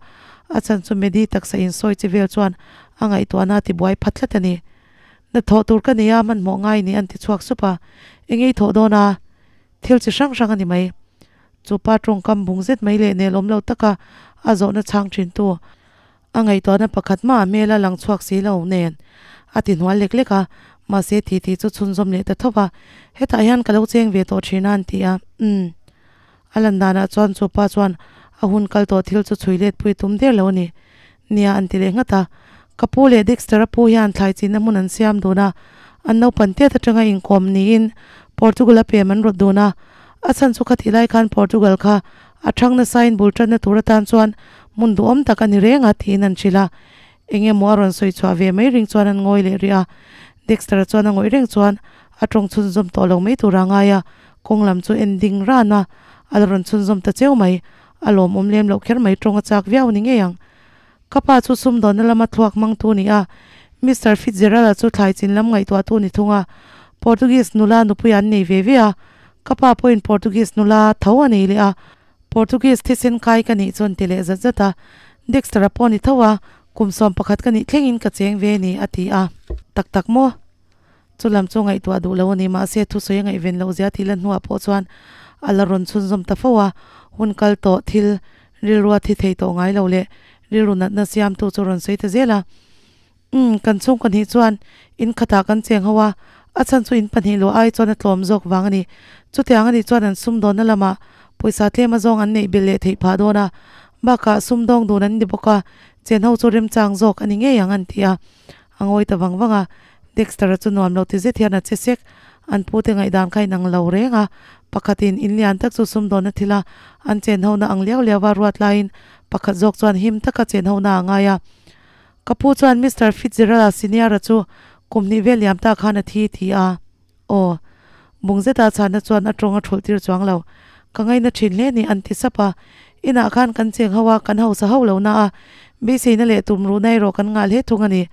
a chan chu Medi taksa insawi chi vel chuan a ngaihtuahna a tibuai phat tlat a ni. Na thawh tur ka nei a, hmanhmawh ngai ni an ti chhuak sup a. Eng ei thawh dawn a? Thil chi hrang hrang a ni mai. Chu pa tawngkam bung zet mai leh nelawm lo taka a zawhna chhang thin tu. A ngaihtuahna pakhat mah a hmel a lang chhuak si lo nen a ti hnual lek lek a, mahse ti ti chu chhunzawm leh ta tho va, hetah hian ka lo cheng ve tawh thin a an ti a, umm. A lan danah chuan chu pa chuan a hun kal tawh thil chu chhui let pui tum der lo a ni. Nia an ti leh nghat a, ka pu leh Dexter-a pu hian thlai chinna hmun an siam dun a, an naupang tiat atanga inkawm niin Portugal a pem an rawt dun a, a chhan chu khatih lai khan Portugal kha A thang nasain bul tanna tur atan chuan hmun duhawm tak a ni reng a tiin an hrilh a. Eng emaw a rawn sawi chhuah ve mai ring chuan an ngawi leh rih a. Dexter-a chuan a ngawih reng chuan a tawng chhunzawm tawh lo mai tura ngai a, kawng lam chu en ding ran a, a la rawn chhunzawm ta cheu mai. A lawmawm lem loh kher mai tawng a chak viau a ni ngei ang. Ka pa chu sumdawnna lama thluak hmangtu a ni a, Mister Fitzgerald-a chu thlai chin lam ngaihtuahtu a ni thung a. Portuguese nula nupui an nei ve ve a, ka pa pawhin Portuguese nula tho a nei leh a. Portuguese thisen kai ka nih chuan ti leh zat zat a, Dexter-a pawh a ni tho a, kum 11 ka nih thlengin ka cheng ve a ni, a ti a. Tak tak maw? Chu lam chu ngaihtuah duh lo a ni, mahse thusawi a ngaihven loh zia tih la hnuah pawh chuan a la rawn chhunzawm ta fo a, hun kal tawh thil rilrua thi thei tawh ngai lo leh rilru natna siamtu chu rawn sawi ta zel a. Umm, kan chhungkaw hnih chuan in khatah kan cheng ho a, a chhan chu in pahnih luah ai chuan a tlawm zawk vang a ni. Chutiang a nih chuan an sumdawnna lamah pawisa tlem azawng an neih belh leh theih phah dawn a, bakah sumdawng dun an ni bawk a, chen ho chu remchang zawk a ni ngei ang an ti a. A ngawi ta vang vang a, Dexter-a chu nuam lo ti zet hian a che sek. An pute ngaihdan kha inang lo reng a, pakhatin in lian tak chu sumdawnna thila an chen hona ang liau liau a ruat laiin pakhat zawk chuan him taka chen hona a ngai a. Ka pu chuan Mister Fitzgerald-a senior-a chu kum hnih vel liam ta khan a thi ti a. Aw. Bung zeta chhanna chuan a tawng a thulh tir chuang lo. Ka ngaina thin hle ni an ti sap a. Inah khan kan cheng ho a, kan hausa hauh lo na a. Beiseina leh tum ruhna erawh kan ngah hle thung a ni.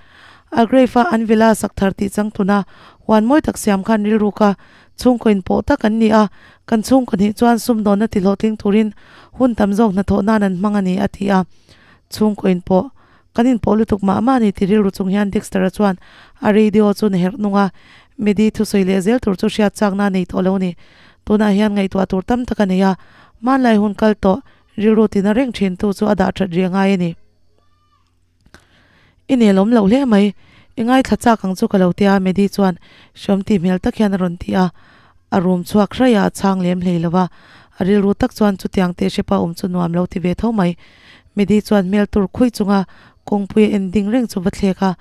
Algrave-a an villa sak thar tih chang tuna huan mawi tak siam khan rilru ka chhungkaw inpawh tak an ni a, kan chhungkaw hnih chuan sumdawnna ti hlawhtling turin hun tam zawk hnathawh nan an hmang a ni a ti a. Chhungkaw inpawh Kan inpawh lutuk mah mah a ni ti rilru chung hian Dexter-a chuan a radio chu na herh nung a, Medi thusawi leh zel tur chu hriat chakna a nei tawh lo a ni. Tunah hian ngaihtuah tur tam tak a nei a, hmanlai hun kal tawh rilru tina reng thin tu chu a dah that rih a ngai a ni. I nelawm loh hle mai, i ngaithla chak ang chu ka lo ti a, Medi chuan hriawm tih hmel tak hian a rawn ti a. A rum chhuak hraih a, a chhang lem hlei lo va. A rilru tak chuan chutiang teh hrepa awm chu nuam lo ti ve tho mai. Medi chuan hmel tur khuih chunga kawngpui a en ding reng chu va thlek a,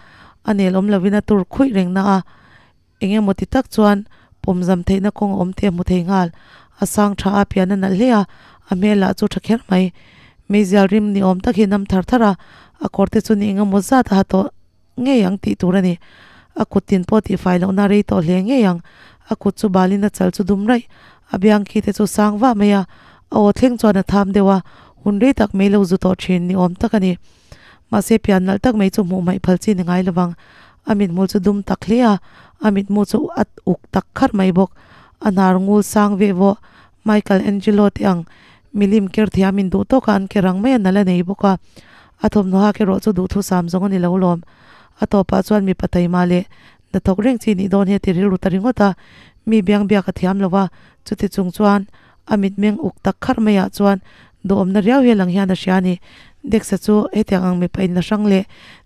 a nel awm lovin a tur khuih reng na a, eng emaw ti tak chuan pawmzam theihna kawng a awm tih a hmu thei nghal. A sang tha a, pian a nalh hle a, a hmel lah chu tha kher mai. Meizial rim ni awm tak hi nam thar thar a, a kawr te chu ni eng emaw zat a ha tawh ngei ang tih tur a ni. A kut tin pawh tihfai lohna rei tawh hle ngei ang. A kut chu balin a chal chu dum raih. A biang khi te chu sang vah mai a, a aw thleng chuan a tham deuh a, hun rei tak mai lo zu tawh thin ni awm tak a ni. Mahse pian nalh tak mai chu hmuh hmaih phal chi ni ngai lovang. A mithmul chu dum tak hle a, a mithmu chu a uk tak kharh mai bawk. A hnar ngul sang veh vawh Michael Angelo te ang milim ker thiam in duh tawk a an ker ang mai a nalh a nei bawk a. A thawmhnaw hak erawh chu duhthusam zawng a ni lo lawm. A tawpah chuan mipa taima leh hnathawk reng chi nih dawn hi a ti rilru ta ringawt a, mi biang biak a thiam lo a, chuti chung chuan a mitmeng uk tak kharh maiah chuan duhawmna riau hi a lang hian a hria a ni. Dexa chu hetiang ang mipa inla hrang leh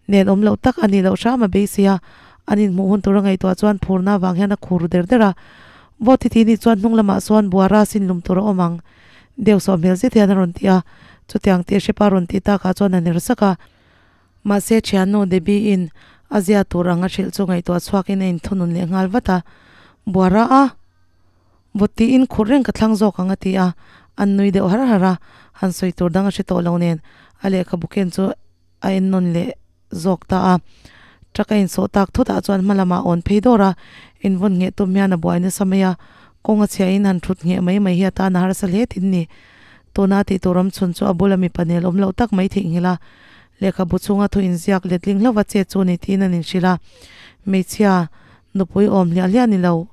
nel awm loh tak a nih loh hram a beisei a, an inhmuh hun tur a ngaihtuah chuan phurna avang hian a khur der der a. Vote ti nih chuan hnung lamah sawn buara sin lum tur a awm ang. Deuh sawh hmel zet hian a rawn ti a, chutiang tih hrepa rawn tih takah chuan a ner sak a. Mahse thiannu Debbie in a zia tur ang a hrilh chu ngaihtuah chhuakin a inthunun leh nghal vat a, Buara a vawt tiin khur reng ka thlang zawk ang a ti a, an nui deuh har har a, han sawi tur dang a hre tawh lo nen a lehkhabu ken chu a en nawn leh zawk ta a. Truck a insawh tak thut ah chuan hma lamah a awn phei dawr a, invawn ngheh tum hian a buai nasa mai a, kawng a chhiah in han thut ngheh mai mai hi a tan a harsa hle tin ni. Tuna tih tur awm chhun chu a bula mipa nel awm loh tak mai theihnghilh a, lehkhabu chhunga thu inziak letling hlauh a chet chu ni tiin an inhrilh a, hmeichhia nupui awm hliah hliah ni lo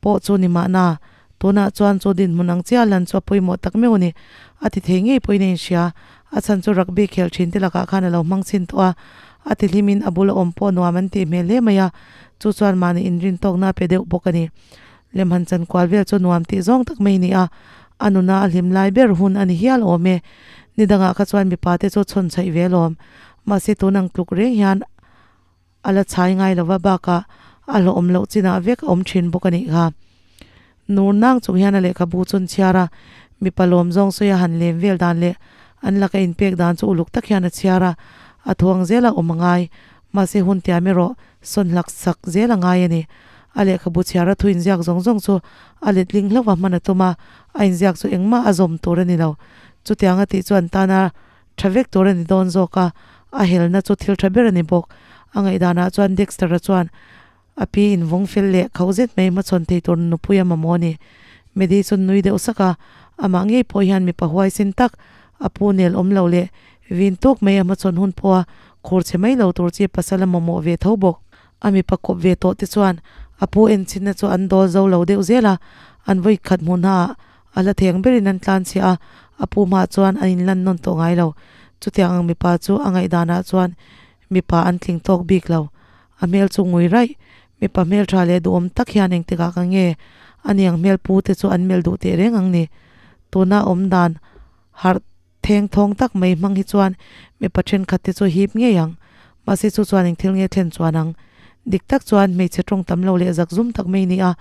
pawh chu ni mahna, tunah chuan chu dinhmun ang chiah lan chu a pawimawh tak meuh a ni. A ti thei ngei pawhin a inhria, a chhan chu rugby khelh thin te lakah khan a lo hmang chhin tawh a, a ti hlimin a bula awm pawh nuam an tih hmel hle mai a, chu chuan mahni inrintawkna a pe deuh bawk a ni. Lem han chan kual vel chu nuam tih zawng tak mai a ni a, a nuna a hlim lai ber hun a ni hial awm e. Ni dangah kha chuan mipa te chu chhawn chhaih ve alawm. Mahse tun ang tluk reng hian a la chhai ngai lova bakah a hlawhawm loh chinah vek a awm thin bawk a nih kha. Nur nang chung hian a lehkhabu chu an chhiar a, mipa lawm zawng sawi a han lem vel dan leh an laka inpek dan chu uluk tak hian a chhiar a, a thuang zela awm a ngai. Mahse hun tiam erawh sawn hlak sak zel a ngai a ni. A lehkhabu chhiara thu inziak zawng zawng chu a letling hlauh a hman a tum a, a inziak chu engmah a zawm tur a ni lo. Chutiang a tih chu an tana tha vek tur a ni dawn zawk a, a helna chu thil tha ber a ni bawk. A ngaihdanah chuan Dexter-a chuan a pi invawng fel leh khauh zet mai hmachhawn thei tur nupui a mamawh a ni. Medi chu nui deuh sak a, amah ngei pawh hian mipa huaisin tak a pu nel awm lo leh vin tawk mai a hmachhawn hun pawha khur chhe mai lo tur chi pasal a mamawh ve tho bawk. A mipa kawp ve tawh te chuan a pu enchinna chu an dawl zo lo deuh zel a, an vawi khat hmuh hnaah a la theng berin an tlan chhiah a, a pu hmaah chuan an inlan nawn tawh ngai lo. Chutiang ang mipa chu a ngaihdanah chuan mipa an tling tawk bik lo. A hmel chu ngui raih, mipa hmeltha leh duhawm tak hian engtikah ka nge a niang hmel pu te chu an melh duh teh reng ang ni. Tuna awm dan harh Theng thawng tak mai hmang hi chuan mipa thenkhat te chu hip ngei ang. Mahse chu chuan eng thil nge thlen chuan ang. Dik tak chuan hmeichhe tawng tam lo leh zak zum tak mai ni a,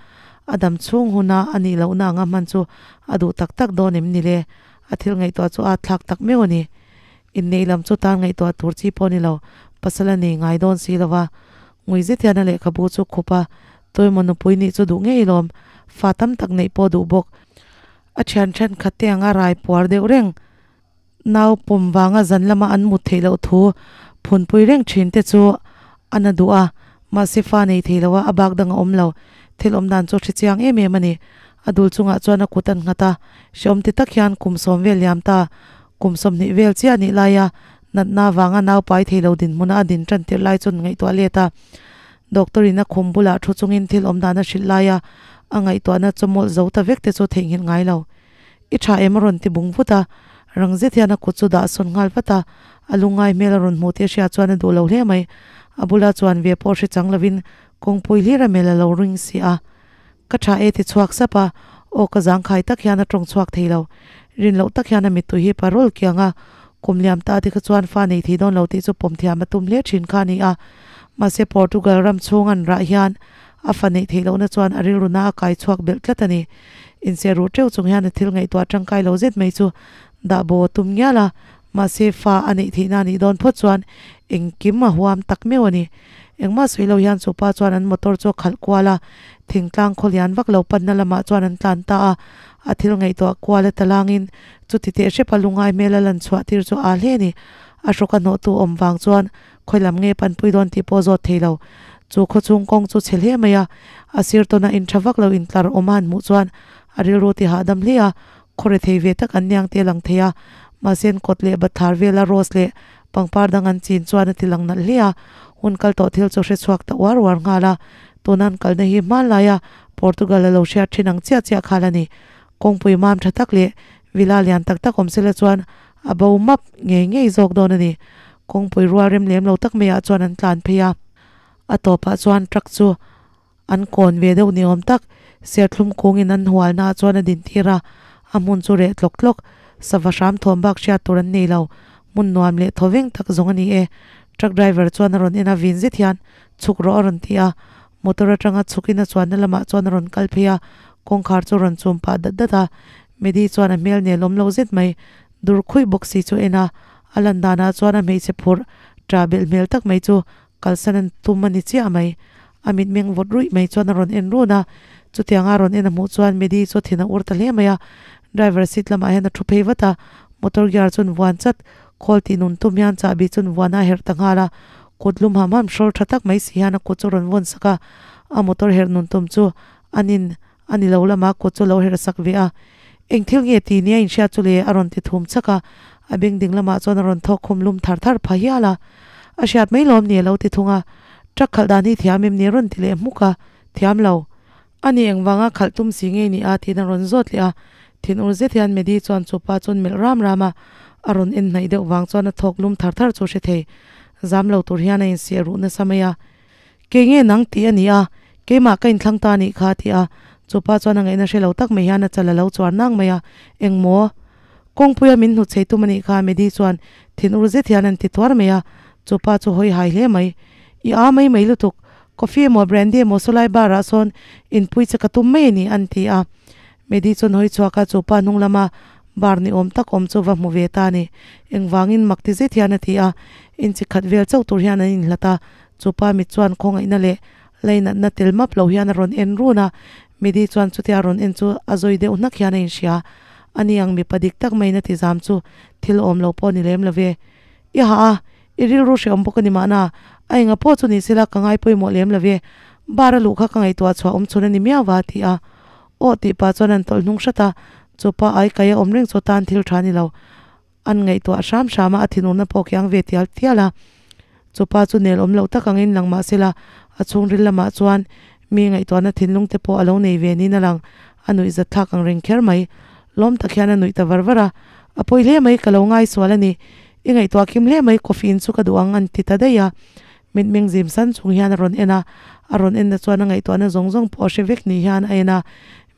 a dam chhung huna a nih lohna anga hman chu a duh tak tak dawn em ni le? A thil ngaihtuah chu a thlak tak meuh a ni. Inneih lam chu tan ngaihtuah tur chi pawh ni lo, pasal a nei ngai dawn si lo va. Ngui zet hian a lehkhabu chu khup a, Tuemaw nupui nih chu duh ngei lawm, fa tam tak neih pawh duh bawk. A thian thenkhat te anga rai puar deuh reng, nau pawm vanga zan lama an mut theih loh thu phunpui reng thin te chu a na duh a, mahse fa nei thei lo a, a bak dang a awm lo. Thil awm dan chu hre chiang em em a ni. A dul chungah chuan a kut an nghat a, hreawm ti tak hian kum sawm vel liam ta, kum 20 vel chiah nih laia natna vanga nau pai thei lo dinhmuna a din tan tirh lai chuan ngaihtuah let a. Doctor in a khum bulah thu chungin thil awm dan a hrilh lai a, a ngaihtuahna chawmawlh zo ta vek te chu theihnghilh ngai lo. I tha em a rawn ti bung vut a, rang zet hian a kut chu dah sawn nghal vat a, a lungngai hmel a rawn hmuh tih a hriat chuan a duh lo hle mai. A bula chuan ve pawh hre chang lovin kawngpui hlir a mel a lo ring si a. Ka tha e ti chhuak sap a, aw ka zangkhai tak hian a tawng chhuak thei lo. Rin loh tak hian a mittui hi parol kiang a, kum liam ta te kha chuan fa nei thei dawn lo tih chu pawm thiam a tum hle thin kha a ni a. Mahse Portugal ram chhung an rah hian A fa neih theih lohna chuan a rilru na a kai chhuak belh tlat a ni. Inse ruh teuh chung hian a thil ngaihtuah tangkai lo zet mai chu dah bo a tum ngial a, mahse fa a neih theihna a nih dawn phawt chuan engkim a huam tak meuh a ni. Engmah sawi lo hian chupa chuan an motor chu a khalh kual a, thingtlang khaw lian vak lo panna lamah chuan an tlan ta a, a thil ngaihtuah kual a talangin chuti teh hrepa lungai hmel a lan chhuah tir chu aa hle a ni. A hrawk a hnawhtu awm vang chuan khawi lam nge panpui dawn tih pawh zawt thei lo. Chu khaw chung kawng chu chhe hle mai a, a sir tawna in tha vak lo intlar awm a han hmuh chuan a rilru ti hahdam hle a, Khawre thei ve tak an niang te a lang thei a, mahse an kawt leh bathlar vela rose leh pangpar dang an chin chuan a ti lang nalh hle a, hun kal tawh thil chu hre chhuak ta uar uar nghal a, tuna an kalna hi hmanlaia Portugal a lo hriat thin ang chiah chiah khal a ni. Kawngpui mam tha tak leh villa lian tak tak awm sela chuan a bo map ngei ngei zawk dawn a ni. Kawngpui rual rem lem lo tak maiah chuan an tlan phei a, a tawpah chuan truck chu An kawn ve deuh ni awm tak, serthlum kungin an hualna ah chuan a din tir a, a hmun chu reh tlawk tlawk, sava hram thawm bak hriat tur an nei lo, hmun nuam leh thaw veng tak zawng a ni e. Truck driver chuan a rawn en a, vin zet hian chhuk rawh a rawn ti a, motor atanga chhukin a chuanna lamah chuan a rawn kal phei a, kawngkhar chu a rawn chum pah dat dat a, Medi chuan a hmel nel awm lo zet mai, dur khuih bawk si chu a en a, a lan danah chuan a hmeichhe phurh ṭah belh hmel tak mai chu Kalsan an tum a ni chiah mai. A mitmeng vawt ruih mai chuan a rawn en run a, chutianga a rawn en a hmuh chuan Medi chu a thin a ur ta hle mai a. Driver seat lamah hian a thu phei vat a, motor gear chuan vuan chat, khawl tih nun tum hian chahbi chuan vuan a herh ta nghal a, kut lum ham ham hrawl tha tak mai si hian a kut chu a rawn vawn sak a, a motor herh nun tum chu a nin a ni lo lama kut chu a lo herh sak ve a. Eng thil nge ti nia inhriat chu le? a rawn ti thum chak a, a beng ding lamah chuan a rawn thawk khum lum thar thar pha hial a. A hriat mai lawm ni a lo ti thung a, Truck khalh dan hi thiam em ni? a rawn ti leh hmuk a, Thiam lo. A ni engvanga khalh tum si nge ni a? tiin a rawn zawt leh a. Thin ur zet hian Medi chuan chu pa chuan melh ram ram a, a rawn en hnaih deuh vang chuan a thawk lum thar thar chu hre thei. Zam lo tur hian a insiah ruh nasa mai a. Kei nge nang tih a ni a, keimah ka inthlang ta a nih kha a ti a, chupa chuan a ngaihna hre lo tak mai hian a chal a lo chuar nang mai a, Engmaw? Kawngpuia min hnut chei tum a nih kha Medi chuan thin ur zet hian an ti tuar mai a, chupa chu hawi hai hle mai. I a mai mai lutuk, coffee emaw brandy emaw sawlai bar ah sawn inpui che ka tum mai a ni an ti a. Medi chuan hawi chhuak a, chupa hnung lama bar ni awm tak awm chu va hmu ve ta a ni. Engvangin mak ti zet hian a ti a, inchi khat vel chauh tur hian an inhlat a, Chupa mit chuan khawngaihna leh lainatna tel map lo hian a rawn en run a, Midi chuan chutia a rawn en chu a zawi deuh hnak hian a inhria. Ani ang mipa dik tak maiin a ti zam chu thil awm lo pawh ni lem lo ve. I hah a, i rilru hrehawm bawk a ni mahna, a enga pawh chu ni sela ka ngai pawimawh lem lo ve. Bar a luh kha ka ngaihtuah chhuah awm chhun a ni miau va a ti a. Aw tih pah chuan an tawlh hnung hrat a, chupa ai kai a awm reng chu tan thil tha ni lo. An ngaihtuah hram hram a, a thinurna pawh kiang ve tial tial a. Chupa chu nel awm loh tak angin lang mah sela, a chhungril lamah chuan mi ngaihtuahna thinlung te pawh a lo nei ve niin a lang. A nuih zat thlak ang reng kher mai. Lawm tak hian a nuih ta var var a. A pawi hle mai, ka lo ngaisual a ni. I ngaihtuah kim hle mai, coffee in chu ka duh ang an ti ta daih a. Mitmeng zim san chung hian a rawn en a, a rawn en na chuan a ngaihtuahna zawng zawng pawh a hre vek ni hian a en a.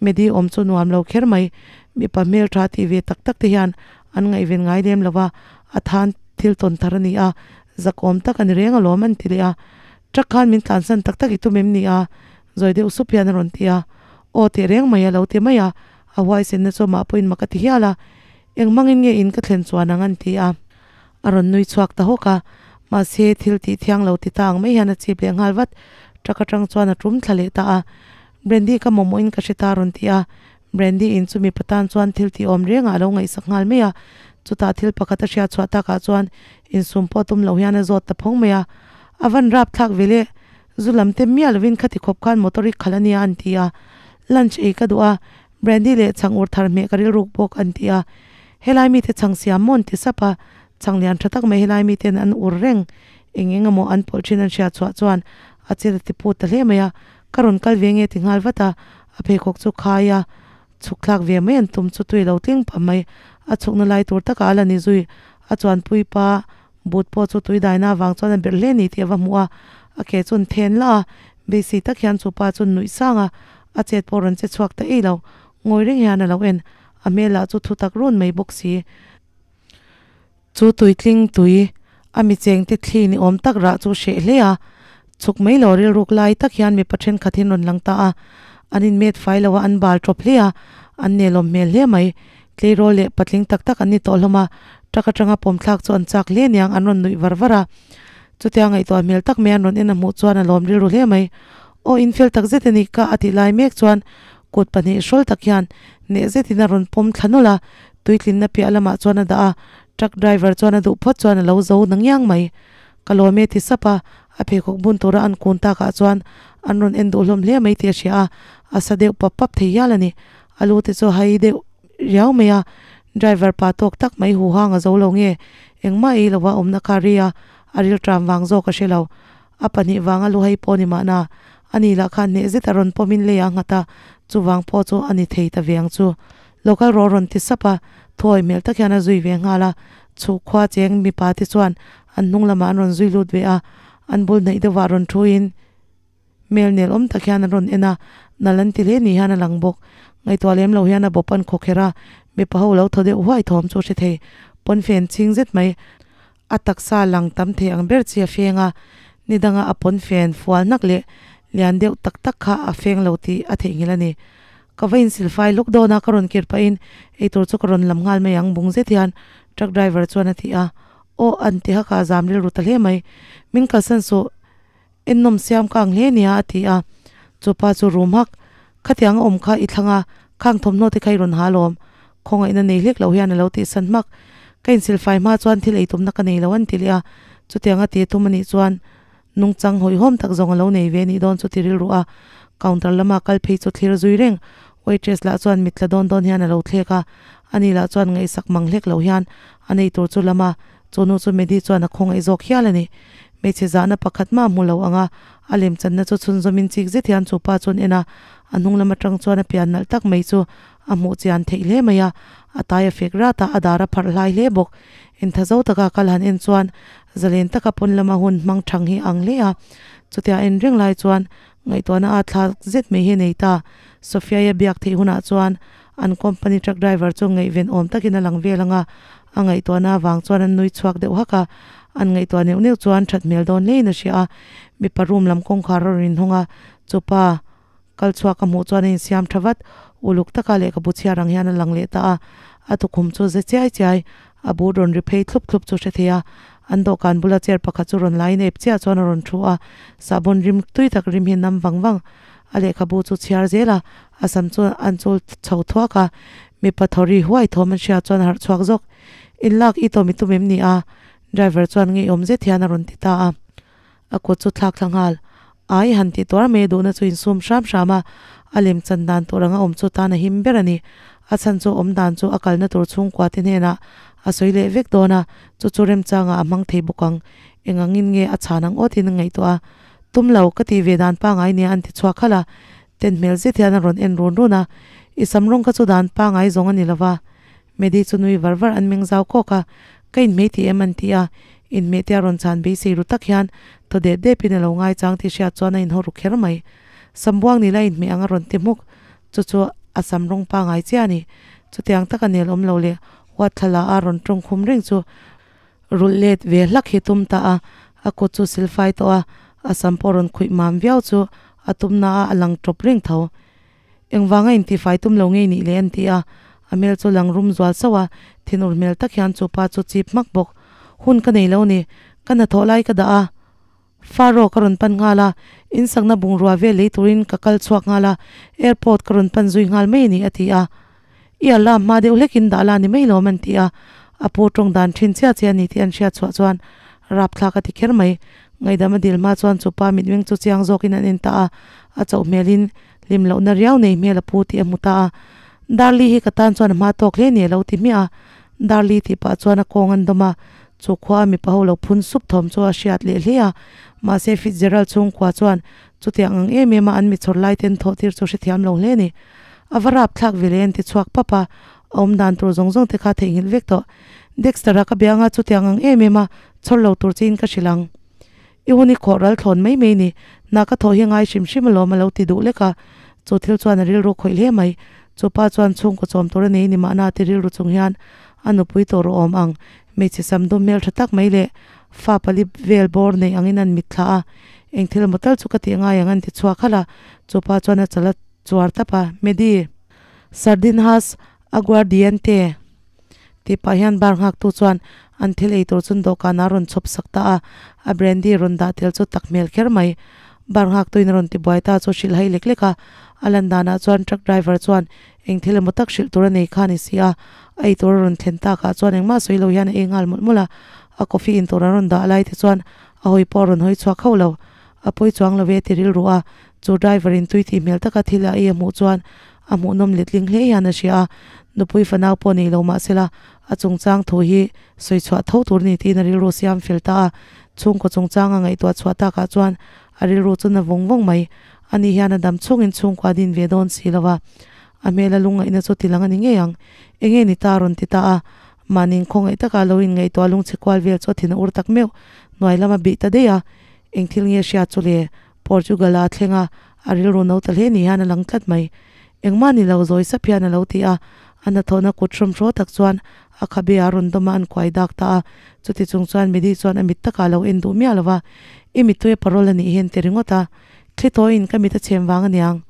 Medi awm chu nuam lo kher mai. Mipa hmeltha tih ve tak tak te hian an ngaihven ngai lem lo va, a than thil tawn thar a ni a, zakawm tak a ni reng alawm an ti leh a. Truck khan min tlansan tak tak i tum em ni a? Zawi deuh sup hian a rawn ti a. Aw teh reng mai a lo ti mai a, a huaisenna chu amah pawhin mak a ti hial a. Eng hmangin nge in ka thlen chuan ang an ti a. A rawn nui chhuak ta hawk a, mahse thil tih thiang lo ti ta ang mai hian a chip leh nghal vat. Truck atang chuan a tum thla leh ta a. Brandy ka mamawhin ka hre ta a rawn ti a. Brandy in chu mipa tan chuan thil tih awm rengah a lo ngaihsak nghal mai a. Chutah thil pakhat a hriat chhuah takah chuan insum pawh tum lo hian a zawt ta phawng mai a. A van rap thlak ve le, zu lam te miah lovin khati khawp khan motor i khalh a nia an ti a. Lunch ei ka duh a, Brandy leh chhang ur thar hmeh ka rilruk bawk an ti a. Helai mite chhang siam maw an ti sap a, chhang lian tha tak mai helai miten an ur reng. Eng eng emaw an pawlh thin an hriat chhuah chuan a chil a ti put ta hle mai a. Ka rawn kal ve nge ti nghal vat a, a pheikhawk chu khai a, chhuk thlak ve mai an tum chu tui lo tling pah mai. A chhukna lai tur takah a la ni zui, a chuanpui pa but pawh chu tui daina avang chuan a berh hle ni tih a va hmu a, a ke chu an then lah a, beisei tak hian chu pa chu nuih sang a, a chet pawh rawn che chhuak ta ei lo, ngawi reng hian a lo en, a hmel lah chu thu tak run mai bawk si. Chu tuitling tui, a mi chengte thli ni awm tak rah chu hreh hle a. Chhuk mai lo rilruk lai tak hian mipa thenkhat hi an rawn lang ta a, an inmet fai lo a, an bal tawp hle a, an nelawm hmel hle mai. Tleirawl leh patling tak tak an ni tawh hlawm a, truck atanga pawm thlak chu an chak hle aniang an rawn nuih var var a. Chutia ngaihtuah hmel tak mai an rawn en a hmuh chuan a lawm rilru hle mai. Aw infel tak zet a ni ka a tih lai mek chuan kut pahnih hrawl tak hian hneh zetin a rawn pawm thla nawlh a, tuitlinna piah lamah chuan a dah a, truck driver chuan a duh phawt chuan a lo zo na ngiang mai. Ka lawm e ti sap a, a pheikhawk bun tura an kun takah chuan an rawn en duh hlawm hle mai tih a hria a, a sa deuh pap pap thei hial a ni. A lu te chu hai deuh riau mai a, driver pa tawk tak mai huhang a zo lo nge, engmah ei lova awmna kha ri a, a rilṭam vang zawk a hre lo. A pahnih vanga lu hai pawh ni mahna, ani lah khan hneh zet a rawn pawmin lei a nghat a, chuvang pawh chu a ni thei ta ve ang chu. Local rawh rawn ti sap a, thuawi hmel tak hian a zui ve nghal a, chhuk khua cheng mipa te chuan an hnung lamah an rawn zui lut ve a, an bul hnaih deuhah rawn thuin hmel nel awm tak hian an rawn en a, nal an ti hle ni hian a lang bawk. Ngaihtuah lem lo hian a bawp an khawkherh a, mipa ho lo thaw deuh huai thawm chu a hre thei, pawnfen chhing zet mai. A taksa lang tam thei ang ber chi a feng a, ni danga a pawn fen fual hnak leh lian deuh tak tak kha a feng lo tih a theihnghilh a ni. Ka va insilfai luk dawn a, ka rawn kir pahin eitur chu ka rawn lam nghal mai ang bung zet hian truck driver chuan a ti a. Aw an ti hak a, a zam rilru ta hle mai. Min kalsan suh, ennawm siam ka ang hle nia a ti a. Chupa chu rum hak, Khatiang a awm kha i thlang a, khang thawmhnaw te kha i rawn ha alawm. Khawngaihna nei hlek loh hian a lo tihsan hmak. Ka insilfai hma chuan thil eitumna ka nei lo an ti leh a, chutianga ti tum anih chuan nungchang hawihhawm tak zawng a lo nei ve anih dawn chu ti rilru a, counter lama kal phei chu thlir zui reng. Waitress lah chuan mit tla dawn dawn hian a lo thlek a, ani lah chuan ngaihsak mang hlek loh hian a nei tur chu lama chu nu chu Medi chuan a khawngaih zawk hial a ni. Hmeichhe zahna pakhat mah hmu lo anga a lemchanna chu chhunzawmin chik zet hian chu pa chuan en a, a hnung lam atang chuan a pian nalh tak mai chu A hmuh chian theih hle mai a, a tai a fek rat a, a dar a pharh hlai hle bawk. Intha zo taka kal han en chuan zalen taka pawn lama hun hmang thang hi ang hle a. Chutia a en reng lai chuan ngaihtuahna a thlak zet mai hi a nei ta. Sophia-i a biak theih hunah chuan an company truck driver chu ngaihven awm takin a lang vel ang a, a ngaihtuahna avang chuan an nui chhuak deuh hak a. An ngaihtuah neuh neuh chuan that hmel dawn hlein a hria a. Mipa room lam kawngkhar a rawn inhawng a, chupa Kal chhuak ka hmuh chuan a insiam tha vat, uluk taka lehkhabu chhiar ang hian a lang leh ta a, a tukhum chu ze chiai chiai, a but rawn ri phei thlup thlup chu hre thei a, an dawhkan bula chair pakhat chu rawn laiin ep chiah chuan a rawn thu a, sahbawn rim tui tak rim hi nam vang vang, a lehkhabu chu chhiar zel a, a sam chu an chul chho thuak a, mipa thaw ri huai thawm an hria chuan a harh chhuak zawk, In lak i tawm i tum em ni a? Driver chuan ngeiawm zet hian a rawn ti ta a. A kut chu thlak thla nghal. Ai han tih tuar mai a duhna chu insum hram hram a, a lem chan dan tur anga awm chu tan a him ber a ni. A chhan chu awm dan chu a kalna tur chhungkua te hnenah a sawi leh vek dawn a, chu chu remchangah a hmang thei bawk ang. Eng angin nge a chhan ang aw tiin a ngaihtuah a. Tum lo, ka tih ve dan pangai nia an ti chhuak khalh a. Ten hmel zet hian a rawn en run run a. I sam rawng kha chu dan pangai zawng a ni lova. Medi chu nui var var an meng zau kawk a, Ka inhmei tih em an ti a, inhmeh te a rawn chhan beisei ru tak hian thaw dep dep in a lo ngaichang tih hriat chuan a inhaw ru kher mai. Sambuang ni la inhmeh ang a rawn ti hmuk, chu chu a sam rawng pangai chiah a ni. Chutiang taka nel awm lo leh huat thla la a rawn tawng khum reng chu rulh let ve hlak hi tum ta a, a kut chu silfai tawh a, a sam pawh rawn khuih mam viau chu a tumna a a lang tawp reng tho. Engvanga intifai tum lo ngei nih le an ti a, a hmel chu lang rum zual sauh a, thinur hmel tak hian chu pa chu chip hmak bawk. Hun ka nei lo ni, ka hnathawh lai ka dah a, Faro ka rawn pan nghal a, insakna bungrua vel lei turin ka kal chhuak nghal a, airport ka rawn pan zui nghal mai a ni a ti a. I alarm hma deuh hlekin dah la ni mai lawm an ti a, a pu tawng dan thin chiah chiah a ni tih an hriat chhuah chuan rapthlak a ti kher mai. Ngaihdam a dil hma chuan chu pa mitmeng chu chiang zawkin an en ta a, a chauh hmelin hlim lohna riau nei hmel a pu tih a hmu ta a. Darli hi ka tan chuan a hma tawk hle ni a lo ti hmiah a, Darli tih pah chuan a kawng an dawm a, chu khua a mipa ho lo phun sup thawm chu a hriat leh hle a, mahse Fitzgerald chhungkua chuan chutiang ang em em a an mi chhawr lai ten thawh tir chu hrethiam lo hle a ni. A va rap thlak ve leh an ti chhuak pap a, a awm dan tur zawng zawng te kha theihnghilh vek tawh. Dexter-a ka bia anga chutiang ang em em a chhawr lo tur chiin ka hrilh ang. I hun i khawh ral thlawn mai mai ni, hna ka thawh hi ngai hrim hrim alawm a lo ti duh lek a. Chu thil chuan a rilru khawih hle mai. Chu pa chuan chhungkaw chawm tur a nei ni mahna ti rilru chung hian a nupui tawh rawh awm ang. Hmeichhe sam dum hmel tha tak mai leh fa pali vel bawr nei angin an mitthla a. Eng thil emaw tal chu ka tih ngai ang an ti chhuak halh a, chupa chuan a chal a chuar tap a, Medi. Sardinhas aguardiente tih pah hian bar nghaktu chuan an thil ei tur chun dawhkanah a rawn chhawp sak ta a, a brandy rawn dah tel chu tak hmel kher mai. Bar nghaktuin a rawn ti buai ta chu hrilh hai lek lek a, a lan danah chuan truck driver chuan eng thil emaw tak hrilh tur a nei kha a ni si a, a ei tur a rawn thlen takah chuan engmah sawi lo hian a ei nghal mawlh mawlh a, a coffee in tur a rawn dah lai te chuan a hawi pawh a rawn hawi chhuak hauh lo. A pawi chuang lo e ti rilru a, chu driver in tui tih hmel taka thil a ei a hmuh chuan a hmuhnawm letling hle hian a hria a, nupui fanau pawh nei lo mah sela a chungchang thu hi sawi chhuah tho tur ni tiin a rilru siam fel ta a, chhungkaw chungchang a ngaihtuah chhuah takah chuan a rilru chu na vawng vawng mai. Ani hian a dam chhungin chhungkua din ve dawn si lo a, a hmela lungngaihna chu tilang a ni ngei ang. Enge ni ta rawn ti ta a, mahni khawngaih taka lo inngaihtuah lungchhe kual vel chu a thin a ur tak meuh hnuai lama bih ta daih a, eng thil nge hria chu le? Portugal a thleng a, a rilru no ta hle ni hian a lang tlat mai. Engmah ni lo zawi sap hian a lo ti a, a hnathawhna kut hrawmhraw tak chuan a khabe a rawn dawm a an kuai dak ta a, chuti chung chuan Medi chuan a mit takah a lo en duh miah lo va, I mittui a parol a nih hi an ti ringawt a, thli tawiin ka mit a chhem vang aniang.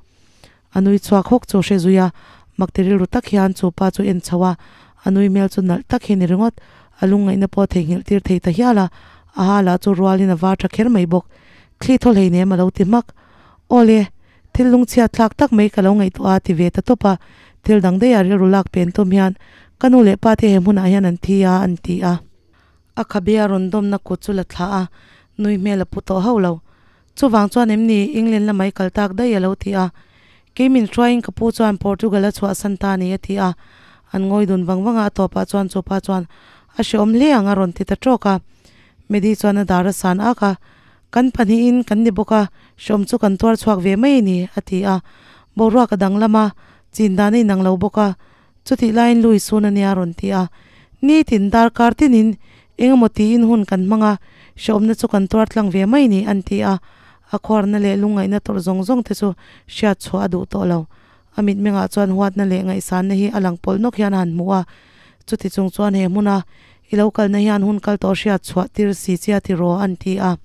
A nui chhuak hawk chu hre zui a, mak ti rilru tak hian chu pa chu en chho a, a nui hmel chu nalh tak hi ni ringawt, a lungngaihna pawh a theihnghilh tir thei ta hial a, a ha lah chu rualin a var tha kher mai bawk. Thli thaw hlei nem a lo ti hmak. Awle, thil lungchhiat thlak tak mai ka lo ngaihtuah a ti ve ta tawp a, thil dang daih ah rilru lak pen tum hian ka nu leh pa te he hmunah hian an thi a an ti a. A khabe a rawn dawmna kut chu la thlah a, nui hmel a pu tawh hauh lo. Chuvang chuan em ni England lamah i kal tak daih a lo ti a. Kei min hruaiin ka pu chuan Portugal a chhuahsan ta a ni a ti a. An ngawi dun vang vang a, a tawpah chuan chu pa chuan a hrehawm hle ang a rawn ti ta tawk a. Medi chuan a dar a san ak a, Kan pahnihin kan ni bawk a, hrehawm chu kan tuar chhuak ve mai a ni a ti a. Boruak a danglam a, chin dan a inang lo bawk a, chutih laiin Louis sun a nia a rawn ti a. Nitin darkar tinin eng emaw tiin hun kan hmang a, hrehawmna chu kan tuar tlang ve mai ni an ti a. A khuarna leh lungngaihna tawrh zawng zawng te chu hriat chhuah a duh tawh lo. A mitmengah chuan huatna leh ngaihsanna hi a lang pawlh nawk hian a han hmu a. Chuti chung chuan he hmuna i lo kalna hian hun kal tawh hriat chhuah tir si chia ti raw an ti a.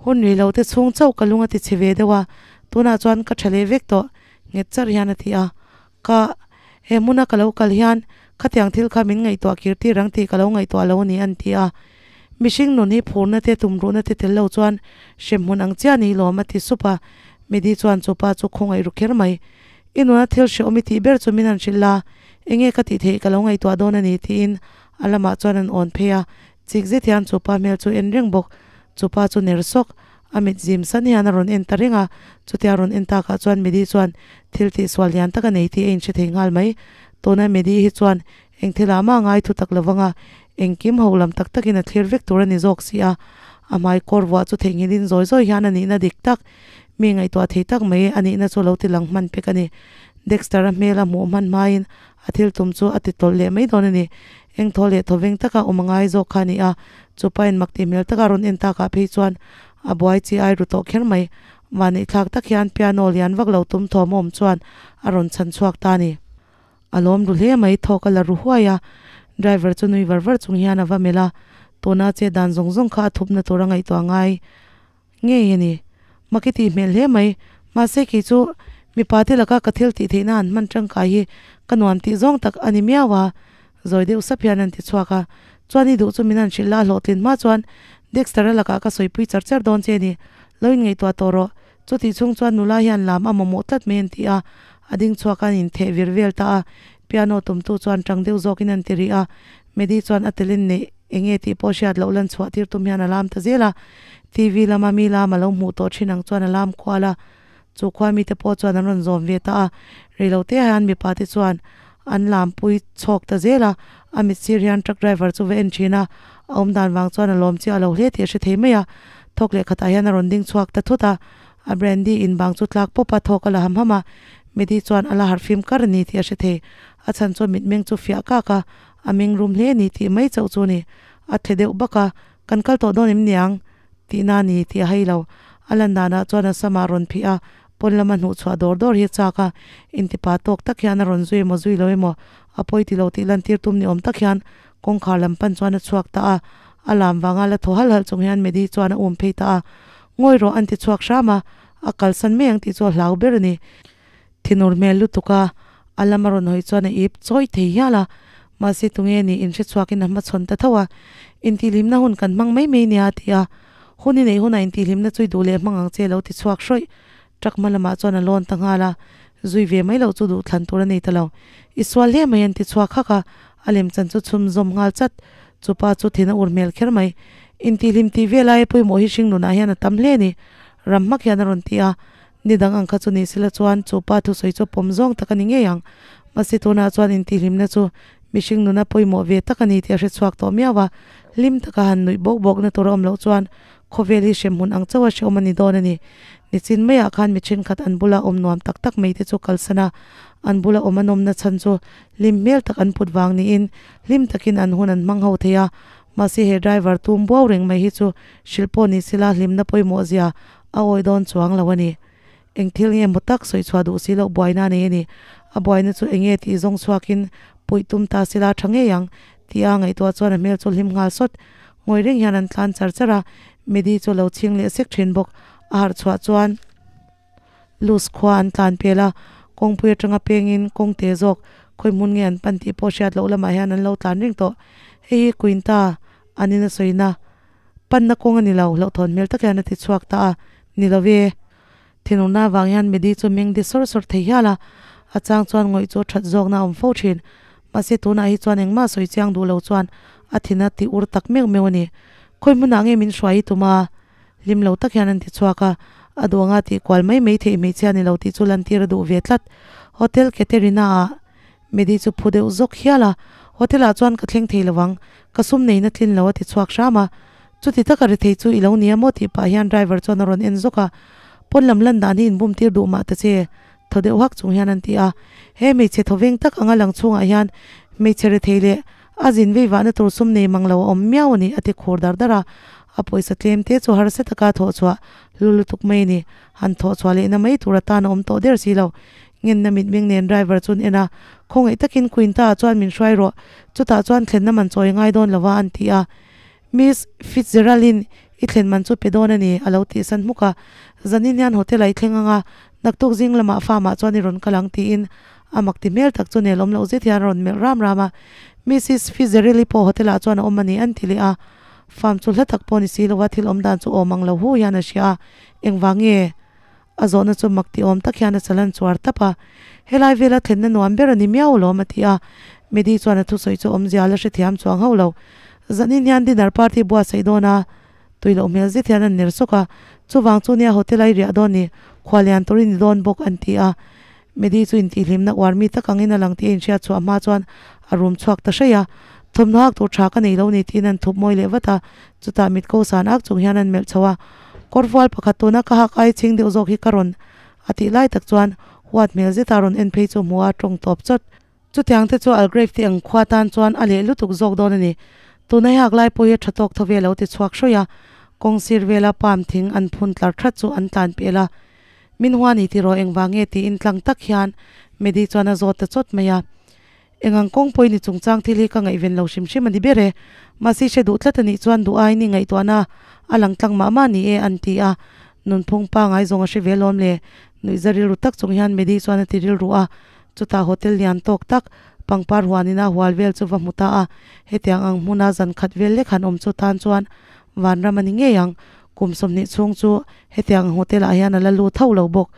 Hun rih lo te chhung chauh ka lung a ti chhe ve deuh a, tunah chuan ka tha leh vek tawh nghet charh hian a ti a. Ka, he hmuna ka lo kal hian khatiang thil kha min ngaihtuah kir tir ang tih ka lo ngaihtuah lo a ni an ti a. Mihring nun hi phurna te tumruhna te tel lo chuan hremhmun ang chiah ni lawm a ti sup a. Medi chuan chu pa chu khawngaih ru kher mai. I nuna thil hrehawm i tih ber chu min han hrilh la, enge ka tih theih ka lo ngaihtuah dawn a ni tiin a lamah chuan an awn phei a. Chik zet hian chu pa hmel chu en reng bawk. Chu pa chu ner sawk. A mit zim san hian a rawn en ta reng a, chutia rawn en takah chuan Medi chuan thil tihsual lian tak a nei tih a inhre thei nghal mai. Tuna Medi hi chuan eng thilah mah ngai thu tak lovang a, engkim ho lam tak takin a thlir vek tur a ni zawk si a. A hmai kawr vuah chu theihnghilhin zawi zawi hian a nihna dik tak, mi ngaihtuah thei tak mai a nihna chu lo ti lang hman pek a ni. Dexter-a hmel a hmuh hman hmain a thil tum chu a ti tawlh leh mai dawn a ni. Eng thaw leh thawveng taka awm a ngai zawk kha a ni a, chu pain mak tih hmel taka rawn en takah phei chuan a buai chi ai ru tawh kher mai. Vanneihthlak tak hian piano lian vak lo tum thawm awm chuan a rawn chhan chhuak ta a ni. A lawm ru hle mai, thawk a la ru huai a, driver chu nui var var chung hian a va melh a, tuna che dan zawng zawng kha a thupna tur a ngaihtuah ngai ngei a ni. Mak i tih hmel hle mai, mahse kei chu mipa te laka ka thil tih theihna han hman tangkai hi ka nuam tih zawng tak a ni miau a, zawi deuh sap hian an ti chhuak a, chuan i duh chu min han hrilh la, hlawhtlin hma chuan Dexter-a lakah ka sawipui char char dawn che a ni, lo inngaihtuah tawh rawh, chutih chhung chuan nula hian lam a mamawh tlat mai an ti a, a ding chhuak a an intheh vir vel ta a, piano tumtu chuan tang deuh zawkin an ti rih a, Medi chuan a telin neih enge tih pawh hriat loh lan chhuah tir tum hian a lam ta zel a, TV lama mi lam a lo hmuh tawh thin ang chuan a lam kual a, chu khua mite pawh chuan an rawn zawm ve ta a, reilo te hian mipa te chuan an lam pui chhawk ta zel a, a mit sir hian truck driver chu va en thin a, a awm dan vang chuan a lawm chiah lo hle tih a hre thei mai a, thawk leh khatah hian a rawn ding chhuak ta thut a, a brandy in bang chu tlak pawp a, thawk a la ham ham a, Medi chuan a la harhfim kar a ni tih a hre thei, a chhan chuan mitmeng chu fiah kak a, A meng rum hle ni tih mai chauh chu ni. A thle deuh bak a, Kan kal tawh dawn em niang? tih na ni tih a hei lo. A lan danah chuan a samah rawn phih a, pawn lama hnuh chhuah dawr dawr hi a chak a. Intipa tawk tak hian a rawn zui emaw zui lo emaw, a pawi ti lo tih lantir tum ni awm tak hian kawngkhar lam pan chuan a chhuak ta a. A lam vanga la thaw halh halh chung hian Medi chuan a um phei ta a. Ngawi rawh an ti chhuak hram a, a kalsan mai ang tih chu a hlau ber a ni. Thinur hmel lutuk a, a lama rawn hawi chuan a ip chawi thei hial a, mahse tunge ni inhre chhuakin a hmachhawn ta tho a, Intihhlimna hun kan hmang mai mai nia a ti a, hun i neih hunah intihhlimna chu i duh leh hmang ang che lo ti chhuak hrawih. Truck hma lamah chuan a lawn ta nghal a, zui ve mai loh chu duh thlan tur a nei ta lo. I sual hle mai an ti chhuak hak a, a lemchan chu chhum zawm nghal chat. Chupa chu thin a ur hmel kher mai. Intihhlim tih vel aia pawimawh hi hringnunah hian a tam hle a ni, ram hmak hian a rawn ti a. Ni dang ang kha chu ni sela chuan chupa thusawi chu pawm zawng tak a ni ngei ang. Mahse tunah chuan intihhlimna chu mihring nuna pawimawh ve tak a ni tih a hre chhuak tawh miau a, hlim taka han nuih bawk bawkna tur a awm loh chuan Khawvel hi hremhmun ang chauha hrehawm a ni dawn a ni. Nichin maiah khan mi thenkhat an bula awm nuam tak tak mai te chu kalsan a, an bula awm a nawmna chhan chu hlim hmel tak an put vang niin hlim takin an hun an hmang ho thei a. Mahse he driver tum buau reng mai hi chu hrilh pawh ni sela hlimna pawimawh zia a awi dawn chuang lo a ni. Eng thil nge maw tak sawi chhuah duh si loh buaina a nei a ni. A buaina chu eng nge tih zawng chhuakin puih tum ta sela tha ngei ang tih a ngaihtuah chuan a hmel chu hlim nghal sawt. Ngawi reng hian an tlan char char a, Medi chu a lo chhing leh sek thin bawk. A harh chhuah chuan Luz khua an tlan pel a, kawngpui atanga pengin kawng te zawk khawi hmun nge an pan tih pawh hriat loh lamah hian an lo tlan reng tawh. Hei hi Quinta an in a sawina panna kawng a ni lo, hlauhthawn hmel tak hian a ti chhuak ta a, Ni lo ve. Thinurna avang hian Medi chu meng di sawr sawr thei hial a, a chang chuan ngawih chu that zawkna a awm fo thin. Mahse tunah hi chuan engmah sawi chiang duh lo chuan a thin a ti ur tak meuh meuh a ni. Khawi hmunah nge min hruai i tum a? Hlim lo tak hian an ti chhuak a, a duh anga tih kual mai mai theih hmeichhia ni lo tih chu lantir a duh ve tlat. Hotel Caterina ah Medi chu phu deuh zawk hial a, Hotel ah chuan ka thleng thei lo ang, ka sum neihna tlin lo a ti chhuak hram a. Chuti taka ri thei chu i lo nia maw tih pah hian driver chuan a rawn en zawk a, pawn lam lan dan hi inbum tir duh mah ta che, thaw deuh hak chung hian an ti a. He hmeichhe thaw veng tak anga lang chhungah hian hmeichhe ri thei leh a zin vei vahna tur sum nei mang lo a awm miau a ni a ti khur dar dar a. A pawisa tlem te chu harsa taka thawh chhuah hlu lutuk mai a ni. Han thawh chhuah lehna mai tur atan a awm tawh der si lo. Ngenna mitmeng nen driver chuan en a, Khawngaih takin Quinta ah chuan min hruai rawh, chutah chuan thlenna man chawi ngai dawn lo a an ti a. Miss Fitzgerald-in i thlen man chu pe dawn a ni a lo tih san hmuk a. Zanin hian hotel ah i thleng ang a, naktuk zing lamah farm ah chuan i rawn kal ang tiin a mak ti hmel tak chu nelawm loh zet hian a rawn melh ram ram a. Mrs Fitzgerald-i pawh hotel ah chuan a awm a ni an ti leh a. Farm chu hla tak pawh ni si lo a, thil awm dan chu awm ang lo hu hian a hria a, engvang nge? A zawhna chu mak ti awm tak hian a chalan chuar tap a, Helai vela thlenna nuam ber a ni miau alawm a ti a. Medi chuan a thusawi chu awmzia a la hrethiam chuang hauh lo. Zanin hian dinner party buatsaih dawn a, tui loh hmel zet hian an ner sawk a, chuvang chu nia hotel a i riah dawn ni, khua lian tur i ni dawn bawk an ti a. Medi chu intihhlimna uar mi tak angin a lang tih a inhriat chhuah hma chuan a rum chhuak ta hraih a, Thawmhnaw hak tur tha ka nei lo ni tiin an thup mawi leh vat a, chutah mit ko san ak chung hian an melh chho a, Kawr fual pakhat tuna ka hak ai chhing deuh zawk hi ka rawn a tih lai tak chuan huat hmel zeta rawn en phei chu hmu a tawng tawp chawt. Chutiang te chu Algrave te ang khua tan chuan a leh lutuk zawk dawn a ni. Tuna i hak lai pawh hi a tha tawk tho ve lo ti chhuak hrawih a, kawng sir vela palm thing an phun tlar that chu an tlan pel a. Min hua ni tiraw engvang nge tiin tlang tak hian Medi chuan a zawt ta chawt mai a. Engang kawng pawhin i chungchang thil hi ka ngaihven lo hrim hrim a ni ber e. Mahse hre duh tlat a nih chuan duh aiin i ngaihtuahna a lang tlang mah mah ni e an ti a. Nunphung pangai zawng a hre ve lawm le. Nuihza rilru tak chung hian Medi chuan a ti rilru a. Chutah hotel lian tawk tak pangpar huanin a hual vel chu va hmu ta a. Hetiang ang hmuna zan khat vel lek han awm chu tan chuan vanram a ni ngei ang. Kum 20 chhung chu hetiang ang hotel ah hian a la lut hauh lo bawk.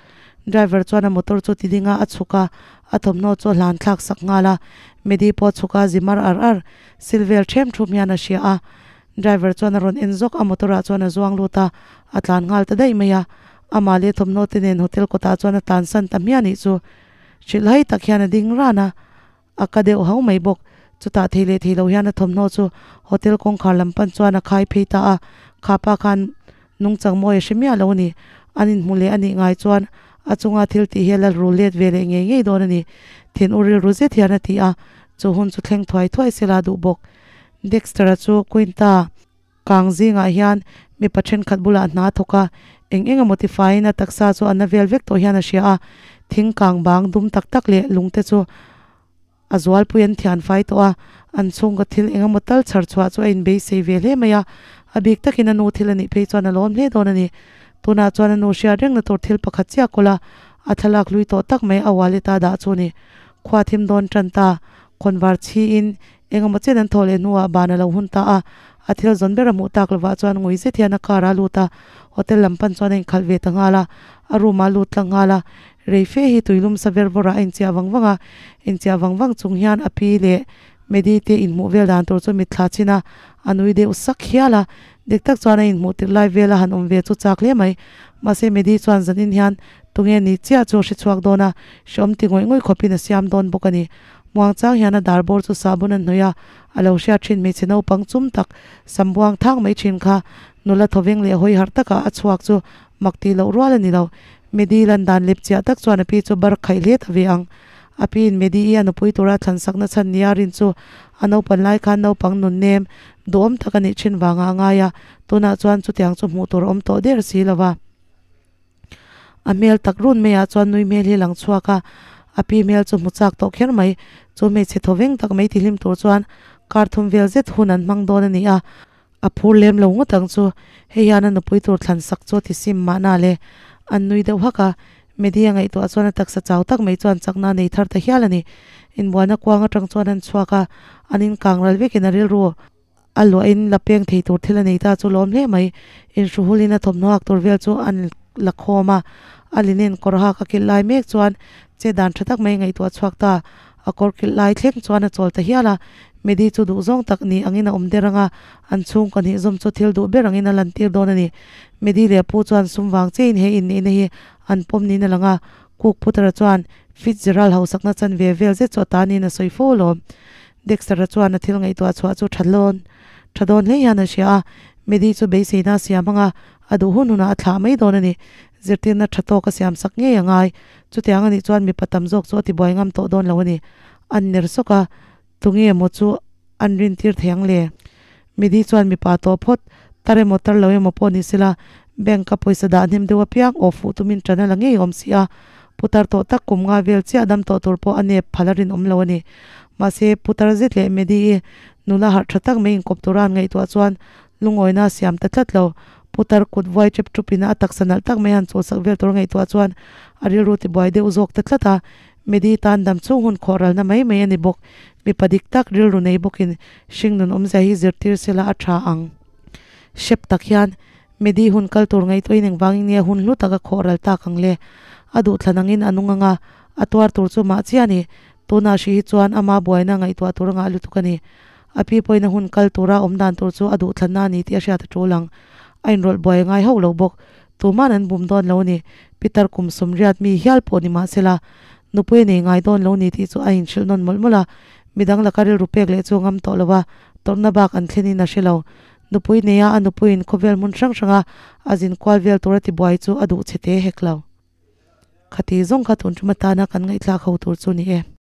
Driver chuan a motor chu ti ding a, a chhuk a, a thawmhnaw chu a hlan thlak sak nghal a. Medi pawh a chhuk a, zi mar ar ar, sil vel ṭhem ṭhum hian a hria a. Driver chuan a rawn en zawk, a motor ah chuan a zuang lut a, a tlan nghal ta daih mai a. Amah leh thawmhnaw te nen hotel kawtah chuan a tlan san ta hmiah nih chu. Hrilhhai tak hian a ding ran a. A ka deuh hau mai bawk. Chutah thei leh thei lo hian a thawmhnaw chu hotel kawngkhar lam pan chuan a khai phei ta a. Kha pa khan nungchang mawi a hre miah lo a ni. An inhmu leh a nih ngai chuan a chunga thil tih hi a la ru let ve leh ngei ngei dawn a ni. Thin u rilru zet hian a ti a. Chu hun chu thleng thuai thuai sela duh bawk. Dexter-a chu Quinta Kang zingah hian mipa thenkhat bulah hna a thawk a, eng eng emaw tifaiin a taksa chu a na vel vek tawh hian a hria a, thing kang bang dum tak tak leh lung te chu a zualpui an thian fai tawh a, an chhungkaw thil eng emaw tal chhar chhuah chu a inbeisei ve hle mai a, a bik takin a nu thil a nih phei chuan a lawm hle dawn a ni. Tunah chuan a nu hriat rengna tur thil pakhat chiah kawl a, a thlalak hlui tawh tak mai a wallet a dah chu ni. Khua thim dawn tan ta, khawnvar chhiin eng emaw chen an thawh leh hnuah ban a lo hun ta a, a thil zawn ber a hmuh tak lovah chuan ngui zet hian a car a lut a, hotel lam pan chuan a inkhalh ve ta nghal a, a room ah a lut tlang nghal a, rei fe hi tuilum sa ver vawrah a inchiah vang vang a, inchiah vang vang chung hian a pi leh Medi te inhmuh vel dan tur chu mitthla chin a, a nui deuh sak hial a, dik tak chuan a inhmuh tirh lai vel a han awm ve chu chak hle mai. Mahse Medi chuan zanin hian tunge ni chiah chu a hre chhuak dawn a, hreawm ti ngawih ngawih khawpin a siam dawn bawk a ni. Muang chang hian a dar bawr chu sahbun a hnawih a, a lo hriat thin hmeichhe naupang chum tak sam buang thang mai thin kha nula thawveng leh hawi harh takah a chhuak chu mak tih loh rual a ni lo. Medi lan dan lep chiah tak chuan a pi chu bar khaih hle ta ve ang. A piin Medi-i a nupui tura thlansak nachhan nia rin chu a naupan lai khan naupang nun nem duhawm tak a nih thin vangah a ngai a, tunah chuan chutiang chu hmuh tur a awm tawh der si lo va. A hmel tak run maiah chuan nui hmel hi a lang chhuak a, a pi hmel chu hmu chak tawh kher mai. Chu hmeichhe thawveng tak mai tihlim tur chuan kar thum vel zet hun an hmang dawn a ni a, a phur lem lo ngawt ang chu. Hei hian a nupui tur thlan sak chu a ti sim mahna le. An nui deuh hak a, Medi a ngaihtuah chuan a taksa chau tak mai chuan chakna a nei thar ta hial a ni. Inbuaina kuang atang chuan an chhuak a, an inkang ral vekin a rilru a luahin la peng thei tur thil a nei ta chu lawm hle mai. Inhruhulin a thawmhnaw hak tur vel chu an la khawm a, a linen kawr hak a kilh lai mek chuan che dan tha tak mai ngaihtuah chhuak ta. A kawr kilh lai thleng chuan a chawl ta hial a, Medi chu duhzawng tak ni angin a awm der ang a, an chhungkaw hnih zawm chu thil duh ber angin a lantir dawn a ni. Medi leh Pu chuan sum vang chiahin he innihna hi an pawm niin a lang a, Cook Putara chuan Fitzgerald hausakna chanve vel zet chu a ta niin a sawi fo alawm. Dexter-a chuan a thil ngaihtuah chhuah chu tha dawn tha dawn hle hian a hria a, Medi chu beiseina a siam ang a, a duh hun hunah a thlah mai dawn a ni. Zirtirna tha tawk a siamsak ngei a ngai. Chutiang a nih chuan mipa tam zawk chu a tibuai ngam tawh dawn lo a ni. An ner sawk a, tunge emaw chu an rintir thei ang le? Midi chuan mipa tawh phawt, tar emaw tar lo emaw pawh ni sela, bank a pawisa dah hnem deuh apiang aw fuh tumin ṭan a la ngei awm si a. Putar tawh tak kum nga vel chiah dam tawh tur pawh a nep phal a rinawm lo a ni. Mahse, putar zet leh Medi-i nula harh ṭha tak mai inkawp tura an ngaihtuah chuan lungawina a siam ta tlat lo. Putar kut vuai ṭep ṭup in a taksa nalh tak mai han chawlhsak vel tur ngaihtuah chuan a rilru ti buai deuh zawk ta tlat a. Medi tan dam chhung hun khawh ralna mai mai a ni bawk. Mipa dik tak rilru nei bawkin hringnun awmzia hi zirtir sela a ṭha ang. Hrep tak hian Medi hun kal tur ngaihtuahin engvangin nge hun hlu tak a khawh ral tak ang le? A duhthlan angin a nung ang a, a tuar tur chu mah chiah a ni. Tunah hri hi chuan ama buaina ngaihtuah tur a ngah lutuk a ni. A pi pawhin a hun kal tura awm dan tur chu a duhthlanna a ni tih a hriat a tul ang. A inrawlh buai ngai hauh lo bawk. Tuman an bum dawn lo a ni. Peter kum sawmriat mi hial pawh ni mah sela, nupui a nei ngai dawn lo ni tih chu a inhrilh nawn mawlh mawlh a. Midang laka rilru pek leh chu ngam tawh lo a, tawrhna bak an thlenin a hre lo. Nupui neia a nupuiin khawvel hmun hrang hranga a zin kual vel tura tibuai chu a duh chhe te hek lo. Khati zawng kha tun ṭum atana kan ngaihthlak ho tur chu ni e.